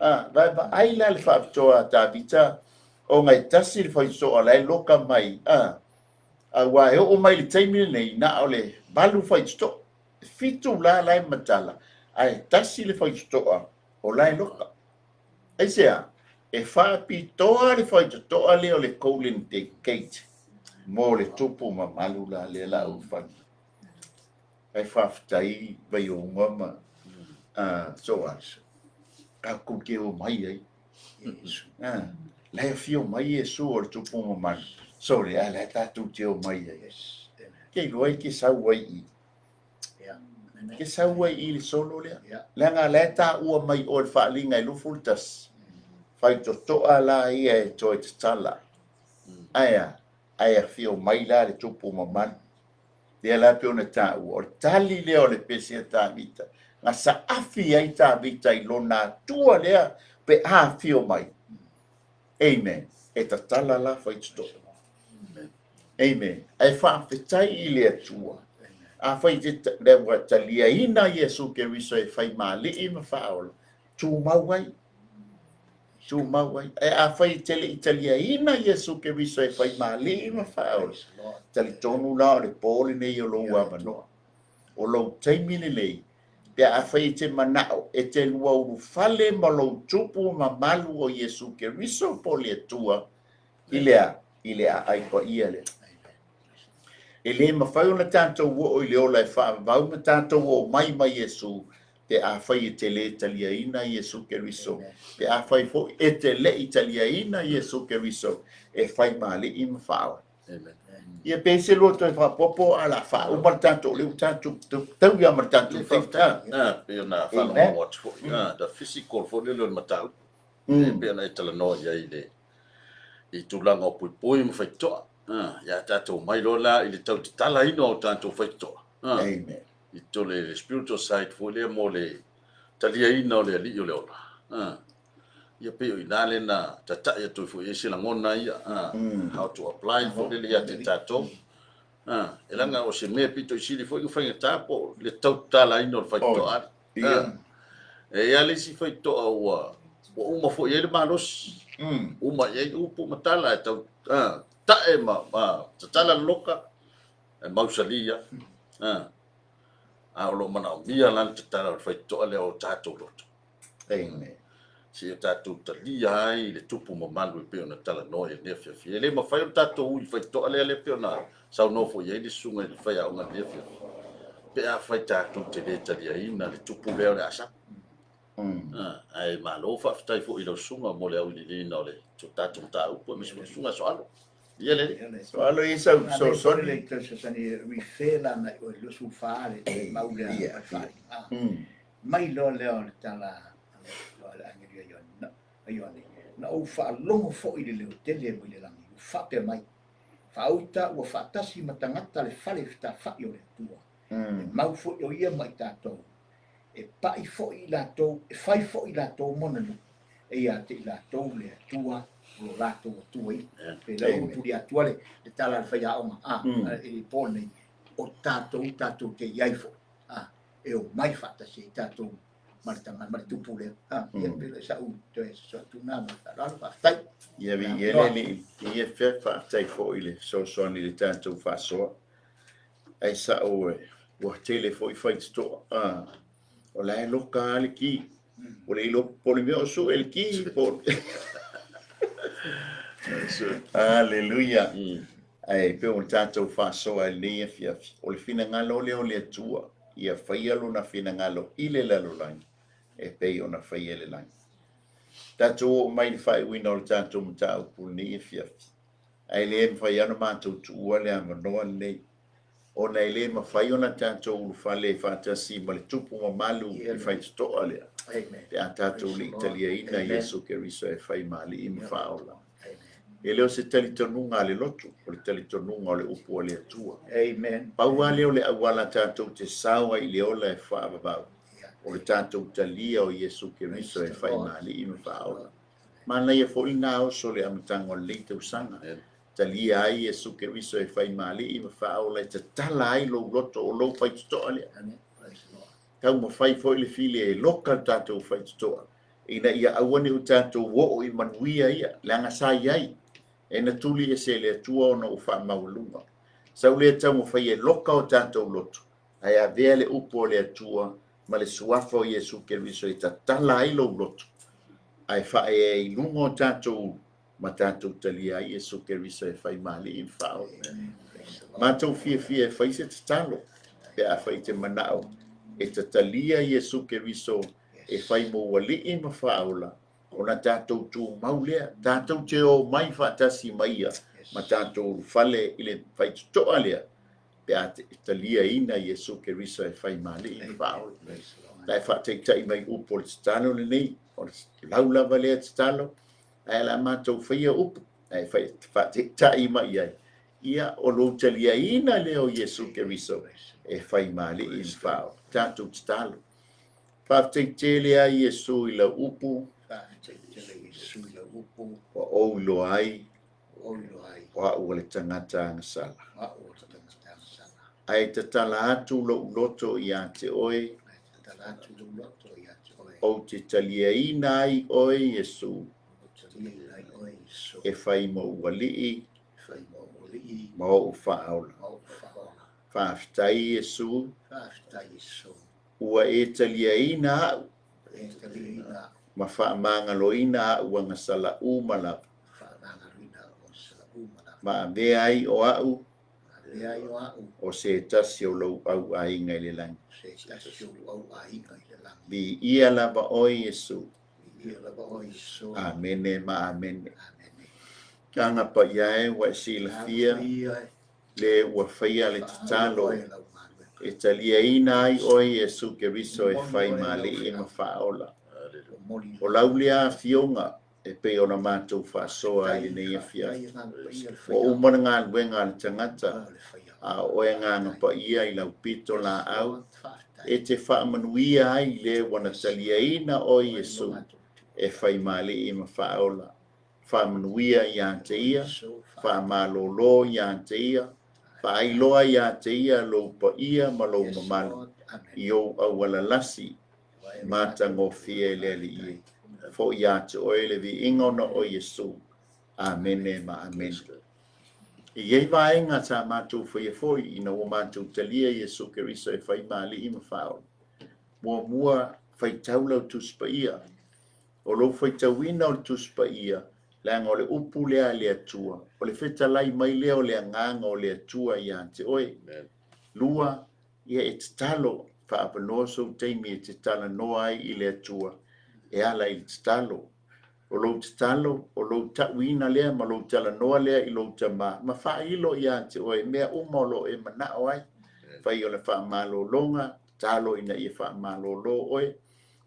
A, vaai la le faapitoa a Tavita, ona e tasi le faitotoa la e loka mai, a, aua e oo mai i le taimi lenei, na o le 8 faitotoa. E 7 la la e matala, ae tasi le faitotoa o la e loka. Aisea? E faapitoa le faitotoa lea o le Golden Gate mo le tupu mamalu la lea la ulufale. Ae faafetai Vaiouga ma Soares. Tatou te omai ai. La e afio mai Iesu o le Tupu mamalu. Sole, a la e tatou te omai ai. Ke iloa e te sau ai i. Ke sau ai i le solo lea. Leaga la e taua mai o le Faaaliga e 21. Faitotoa la ia e toe tatala. Ae a? Ae afio mai la le Tupu mamalu. Lea la pei ona taua, o le tali lea o le pese a Tavita, na saafi ai Tavita i lona Atua lea pe a afio mai. Amen. E tatala la faitotoa. Amen. Ae faafetai i le Atua. Afai te lea ua taliaina Iesu Keriso e fai ma Alii ma Faaola, tumau ai. Tumau ai. Ae afai e te le i taliaina Iesu Keriso e fai ma Alii ma Faaola, talitonu la o le po lenei o lou avanoa. O lou taimi lenei, pe afai e te manao e te lua ulufale ma lou Tupu mamalu o Iesu Keriso po o le Atua, i le a? I le aai paia lea. E le mafai ona tatou oo i le ola e faavavau ma tatou omai ma Iesu pe afai e te lē taliaina Iesu Keriso, pe afai foi e te le i taliaina Iesu Keriso e fai ma Alii ma Faaola. Ia pe i se lua toe faaopoopo a o le a faauma le tatou, lea ua tatou tau ia ma le tatou taimi. Ah, pei ona faalogologo atu foi, ah, the physical foi lele o le mataupu, e pei ona e talanoa i ai i le i tulaga o puipui ma faitotoa. Ah, ia tatou mai loa la i le tau tatalaina o tatou faitotoa. Ah, Amen. I to le spiritual side foi lea mo le taliaina o le Alii o le ola. Ah, ia pei o i ina lea na tatai atu ai foi i ai se lagona ia, ah, how to apply foi lele ia te tatou. Ah, e leaga o se mea pito i sili foi ona faigata po o le tau tatalaina o le faitotoa. Ah, e i ai le isi faitotoa ua ua uma foi i ai le malosi. Uma i ai upu ma tala e tau ah, tae ma, ma tatala le loka e mausali ia. Ah, a o lo o manaomia la le tatala o le faitotoa lea o tatou loto. Amen. Seia tatou talia ai le Tupu mamalu e pei ona talanoa i lenei afiafi. E le mafai ona tatou ui i faitotoa lea lea pei ona saunoa foi i ai le susuga i le faiaoga i lenei afiafi. Pe afai tatou te le taliaina le Tupu lea o le a sau. Ae malo faafetai foi i lau susuga mo le auiliiliina o le tatou mataupu aemaise foi le susuga Soalo. Ia le Soalo ia sau fesoasoani. Le fesoasoani refer la agai oe i le 24 le mau lea o le faaaliga. Mai loa lea o le tala a le agelu ia Ioane, na ou faalogo foi i le leo tele mai le lagi, ua faapea mai, Faauta ua faatasi ma tagata le fale fetafa'i o le Atua, e mau foi o ia ma i tatou, e pa'i foi i latou, e fai foi i latou mona nuu, e ia te i latou le Atua o lo latou Atua ia. Pe lea ua tuli atua le tala a le faiaoga a i le po lenei, o tatou tatou te i ai foi, a e omai faatasi ai tatou ma le tama ma le tupu lea. A, ia pe le sa'u toe soatu na ma le faaaloalo, faafetai. Ia viia le Alii, ia faafetai foi i le fesoasoani i le tatou faasoa. Ae sa'o ua tele foi faitotoa. A, o la e loka lava le ki. Ua le iloa po o le mea o sue le ki po o Aleluia. Ae pei o le tatou faasoa i lenei afiafi, o le finagalo lea o le Atua, ia faia lona finagalo i le lalolagi e pei ona faia i le lagi. Tatou oo mai i le faaiuina o le tatou mataupu i lenei afiafi, ae le mafai lava ona matou tuua le avanoa lenei, ona e le mafai ona tatou ulufale faatasi ma le Tupu mamalu i le faitotoa lea, pe a tatou le i taliaina Iesu Keriso e fai ma Alii ma Faaola. E le o se talitonuga a le lotu, o le talitonuga o le upu a le Atua. Amen. Pau lava lea o le auala tatou te sao ai i le ola e faavavau, o le tatou talia o Iesu Keriso e fai ma Alii ma Faaola. Manaia foi lena oso i le amataga o lenei tausaga. Talia ai Iesu Keriso e fai ma Alii ma Faaola e tatala ai lou loto o lou faitotoa lea. Taumafai foi le fili e loka le tatou faitotoa ina ia aua ne i o tatou oo i manuia ia, leaga sa i ai, e na tuli ese e le Atua ona ua faamaualuga. Sau lea taumafai e loka o tatou loto, ae avea le upu a le Atua ma le suafa o Iesu Keriso e tatala ai lou loto, ae faaea i luga o tatou ulu ma tatou talia ai Iesu Keriso e fai ma Alii ma Faaola. Matou fiafia e fai se tatalo pe afai e te manao e tatalia Iesu Keriso. E fai mou alii ma faaola, ona tatou tumau lea, tatou te omai faatasi ma ia ma tatou ulufale i le faitotoa lea, pe a taliaina Iesu Keriso e fai ma Alii ma Faaola. La e faataitai mai upu o le tatalo lenei, o le lau lava lea tatalo, ae o le a matou faia upu, ae faataitai mai i ai, ia o lou taliaina lea o Iesu Keriso e fai ma Alii ma Faaola. Tatou tatalo. Faafetai tele lava Iesu i lau upu. Faafetai tele Iesu i lau upu. Ua ou iloa ai. Ua ou iloa ai. O au o le tagata agasala. O au o le tagata agasala. Ae tatala atu lou loto ia te oe. Ae tatala atu lou loto ia te oe. Ou te taliaina ai oe Iesu. Ou te taliaina ai oe Iesu. E fai mou alii. E fai mou alii. Ma ou faaola. Ma ou faaola. Faafetai Iesu. Faafetai Iesu. Ua e taliaina au. Ua e taliaina au. Ma faamagaloina au agasala uma lava. Faamagaloina au agasala uma lava. Ma avea ai o au. Ma avea ai o au. O se tasi o lou auaiga i le lagi. O se tasi o lou auaiga i le lagi. Viia lava oe Iesu. Viia lava oe Iesu. Amene ma amene. Amene. Agaga Paia e, ua e silafia. Paia e. Le ua faia le tatalo e taliaina ai oe Iesu Keriso e fai ma Alii ma Faaola. O lau lea afioga e pei ona matou faasoa ai lenei afiafi. Ua uma le galuega a le tagata, a o oe Agaga Paia i lau pito laau e te faamanuia ai le ua na taliaina oe Iesu e fai ma Alii ma Faaola. Faamanuia ia te ia, faamalolo ia te ia, faailoa ia te ia lou paia ma lou mamalu i ou auala lasi matagofie e le Alii e. Foi ia te oe le viiga ona o Iesu. Amene ma amene. E i ai vaega sa matou faia foi ina ua matou talia Iesu Keriso e fai ma Alii ma Faaola. Muamua, faitau lau Tusi Paia. O lou faitauina o le Tusi Paia, leaga o le upu lea a le Atua, o le fetalai mai lea o le Agaga o le Atua ia te oe. Lua, ia e tatalo, faaavanoa sou taimi e te talanoa ai i le Atua e ala i le tatalo. O lou tatalo, o lou tauina lea ma lou talanoa lea i lou Tama, ma faailo ia te oe mea uma o lo o e manao ai. Fai o le faamalologa, tatalo ina ia faamalolo oe.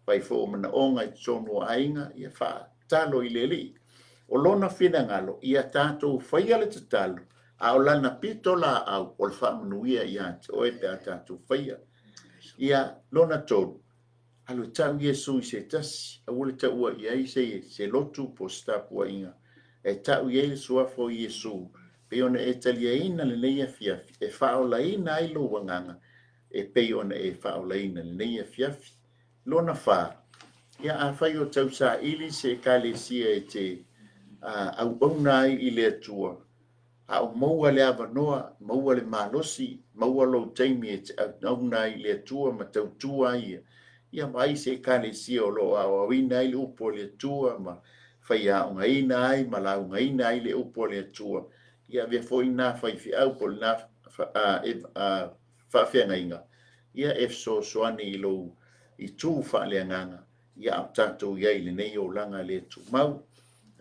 Fai foi o manaoga i totonu o aiga, ia faatalo i le Alii. O lona finagalo, ia tatou faia le tatalo, a o lana pito laau o le faamanuia ia te oe pe a tatou faia. Ia, lona tolu, alu e tau Iesu i se tasi, aua le taua i ai se, se lotu po o se tapuaiga, e tau i ai le suafa o Iesu, pei ona e taliaina lenei afiafi, e faaolaina ai lou agaga, e pei ona e faaolaina lenei afiafi. Lona fa, ia afai o tausaili se Ekalesia e te auauna ai i le Atua, a o maua le avanoa, maua le malosi, maua lou taimi e te auauna ai i le Atua ma tautua ai ia, ia vaai se Ekalesia o lo o aoaoina ai le upu a le Atua ma faiaogaina ai ma laugaina ai le upu a le Atua, ia avea foi lena faifeau po o lena faafeagaiga, ia e fesoasoani i lou itu faaleagaga, ia a o tatou i ai i lenei olaga le tumau.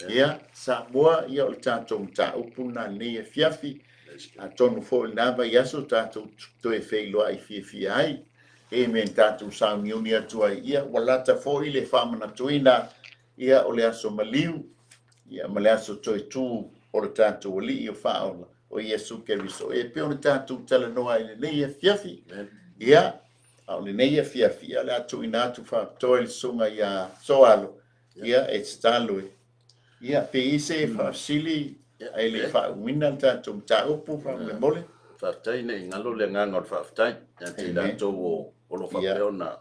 Ia, Samoa, ia o le tatou mataupu lena i lenei afiafi, atonu foi o lena vaiaso tatou toe feiloai fiafia ai. Amen. Tatou sauniuni atu ai, ia ua lata foi le faamanatuina, ia o le aso maliu, ia ma le aso toetū o le tatou Alii o Faaola, o Iesu Keriso. E pei ona tatou talanoa ai i lenei afiafi. Ia, a o lenei afiafi, ia o le a tuuina atu faapitoa i le susuga ia Soalo, ia, e tatalo e. Ia, pe i ai se faafesili ae le i faauuina le tatou mataupu faamolemole. Faafetai, ne i galo le agaga o le faafetai ia te i latou o lo o faapea ona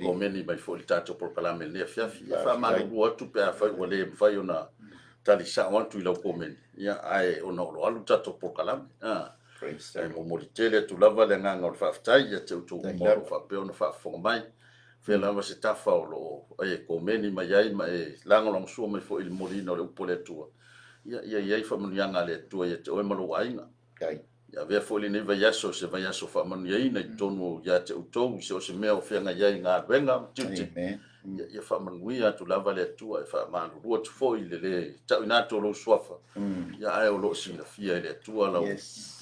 komeni mai foi i le tatou polokalame i lenei afiafi. Ia faamalulu atu pe afai ua le mafai ona tali sao atu i lau komeni, ia ae ona o lo o alu le tatou polokalame. Ae momoli tele atu lava le agaga o le faafetai ia te outou uma o lo o faapea ona faafofoga mai. Fea lava se tafa o lo o e komeni mai ai ma e lagolagosua mai foi i le momoliina o le upu a le Atua, ia ia i ai faamanuiaga a le Atua ia te oe ma lou aiga. Ia avea foi lenei vaiaso o se vaiaso faamanuiaina i totonu ia te outou i so o se mea o feagai ai i galuega ma tiute. Ia, ia faamanuia atu lava le Atua, e faamalulu atu foi i le lē tauina atu o lou suafa, ia ae o lo o silafia e le Atua lau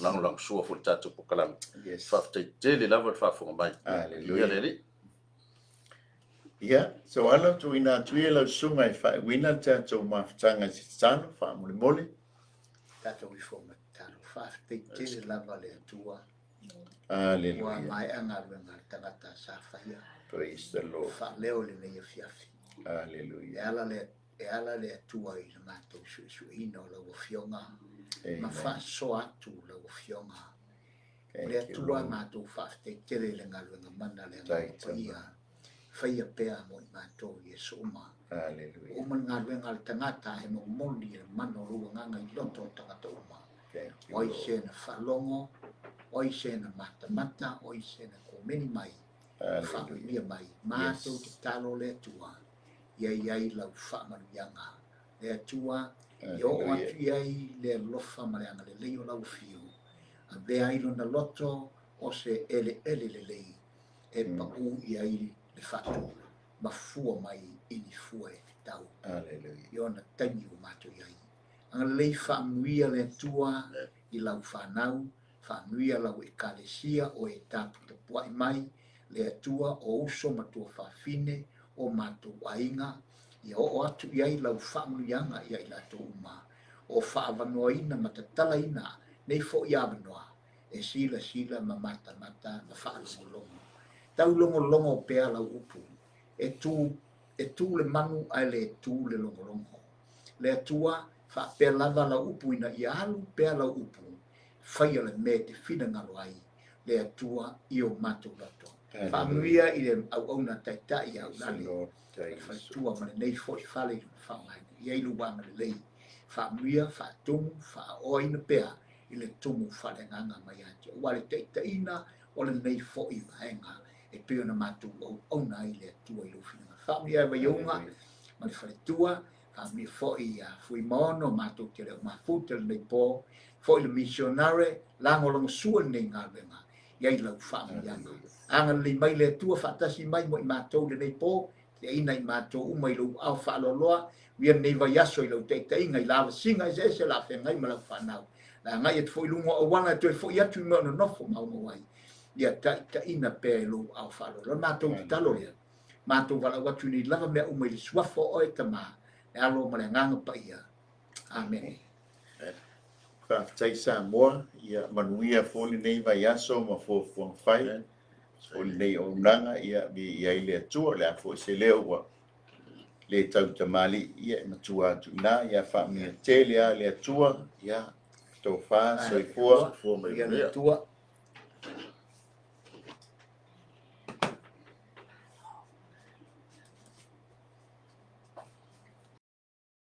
lagolagosua foi i le tatou polokalame. Faafetai tele lava le faafofoga mai. Viia le Alii. Ia, Soala, tuuina atu ia lau susuga e faaiuina le tatou mafutaga i se tatalo, faamolemole. Tatou ifo ma tatalo. Faafetai tele lava le Atua. Aleluia. Ua maea galuega a le tagata sa faia. Praise the Lord. Faaleo i lenei afiafi. Aleluia. E ala le, e ala le Atua i le matou suesueina o lau Afioga ma faasoa atu lau Afioga. O le Atua matou faafetai tele i le galuega mana le Agaga Paia. Faia pea mo i matou i aso uma. Aleluia. Ua uma le galuega a le tagata ae momoli le mana o lou Agaga i loto o tagata uma. O ai se na faalogo, o ai se na matamata, o ai se na komeni mai, faamanuia mai. Matou tatalo le Atua, ia i ai lau faamanuiaga. Le Atua, ia oo atu i ai le alofa ma le agalelei o lau afio. Avea ai lona loto o se eleele lelei e pau i ai le fatu ma fua mai i ni fua e fetau. I ona taimi ua matou i ai. Agalelei faamanuia le Atua i lau fanau, faamanuia lau Ekalesia o e taputapuai mai, le Atua o uso ma tuafafine o matou aiga, ia oo atu i ai lau faamanuiaga ia i latou uma, o faaavanoaina ma tatalaina nei foi avanoa e silasila ma matamata ma faalogologo. Taulogologo pea lau upu, e tu, e tu le manu ae le tu le logologo. Le Atua, faapea lava lau upu ina ia alu pea lau upu, faia le mea e te finagalo ai, le Atua i o matou loto. Faamanuia i le auauna taitai ia Aulale, le faletua ma lenei foi fale i lona faaaogaina. I ai lou agalelei. Faamanuia, faatumu, faaoaina pea i le tumu faaleagaga mai ia te oe. Aua le taitaiina o lenei foi vaega e pei ona matou auauna ai le Atua i lou finagalo. Faamanuia e Vaiuga ma le faletua, faamanuia foi ia Fuimaono, matou te le o mafuta lenei po, foi le misionare, lagolagosua lenei galuega, i ai lau faamanuiaga. Agalelei mai le Atua faatasi mai mo i matou lenei po, Teina i matou uma i lou aao faaloaloa, uia lenei vaiaso i lau taitaiga i lavasiga eseese o le a feagai ma lau fanau. Le agai atu foi i luga o auala e toe foi atu i mea o nonofo maumau ai. Ia taitaiina pea e lou aao faaloaloa. Le matou tatalo lea, matou valaau atu i nei lava mea uma i le suafa o oe, Tama, le Alo ma le Agaga Paia. Amene. Faafetai Samoa, ia manuia foi lenei vaiaso ma fuafuaga fai. O lenei auaunaga, ia viia ai le Atua, o le a foi se leo ua le tautamalii, ia e matua atu i ina, ia faamanuia tele lava le Atua, ia tofa, soifua. Soifua ma ia le Atua.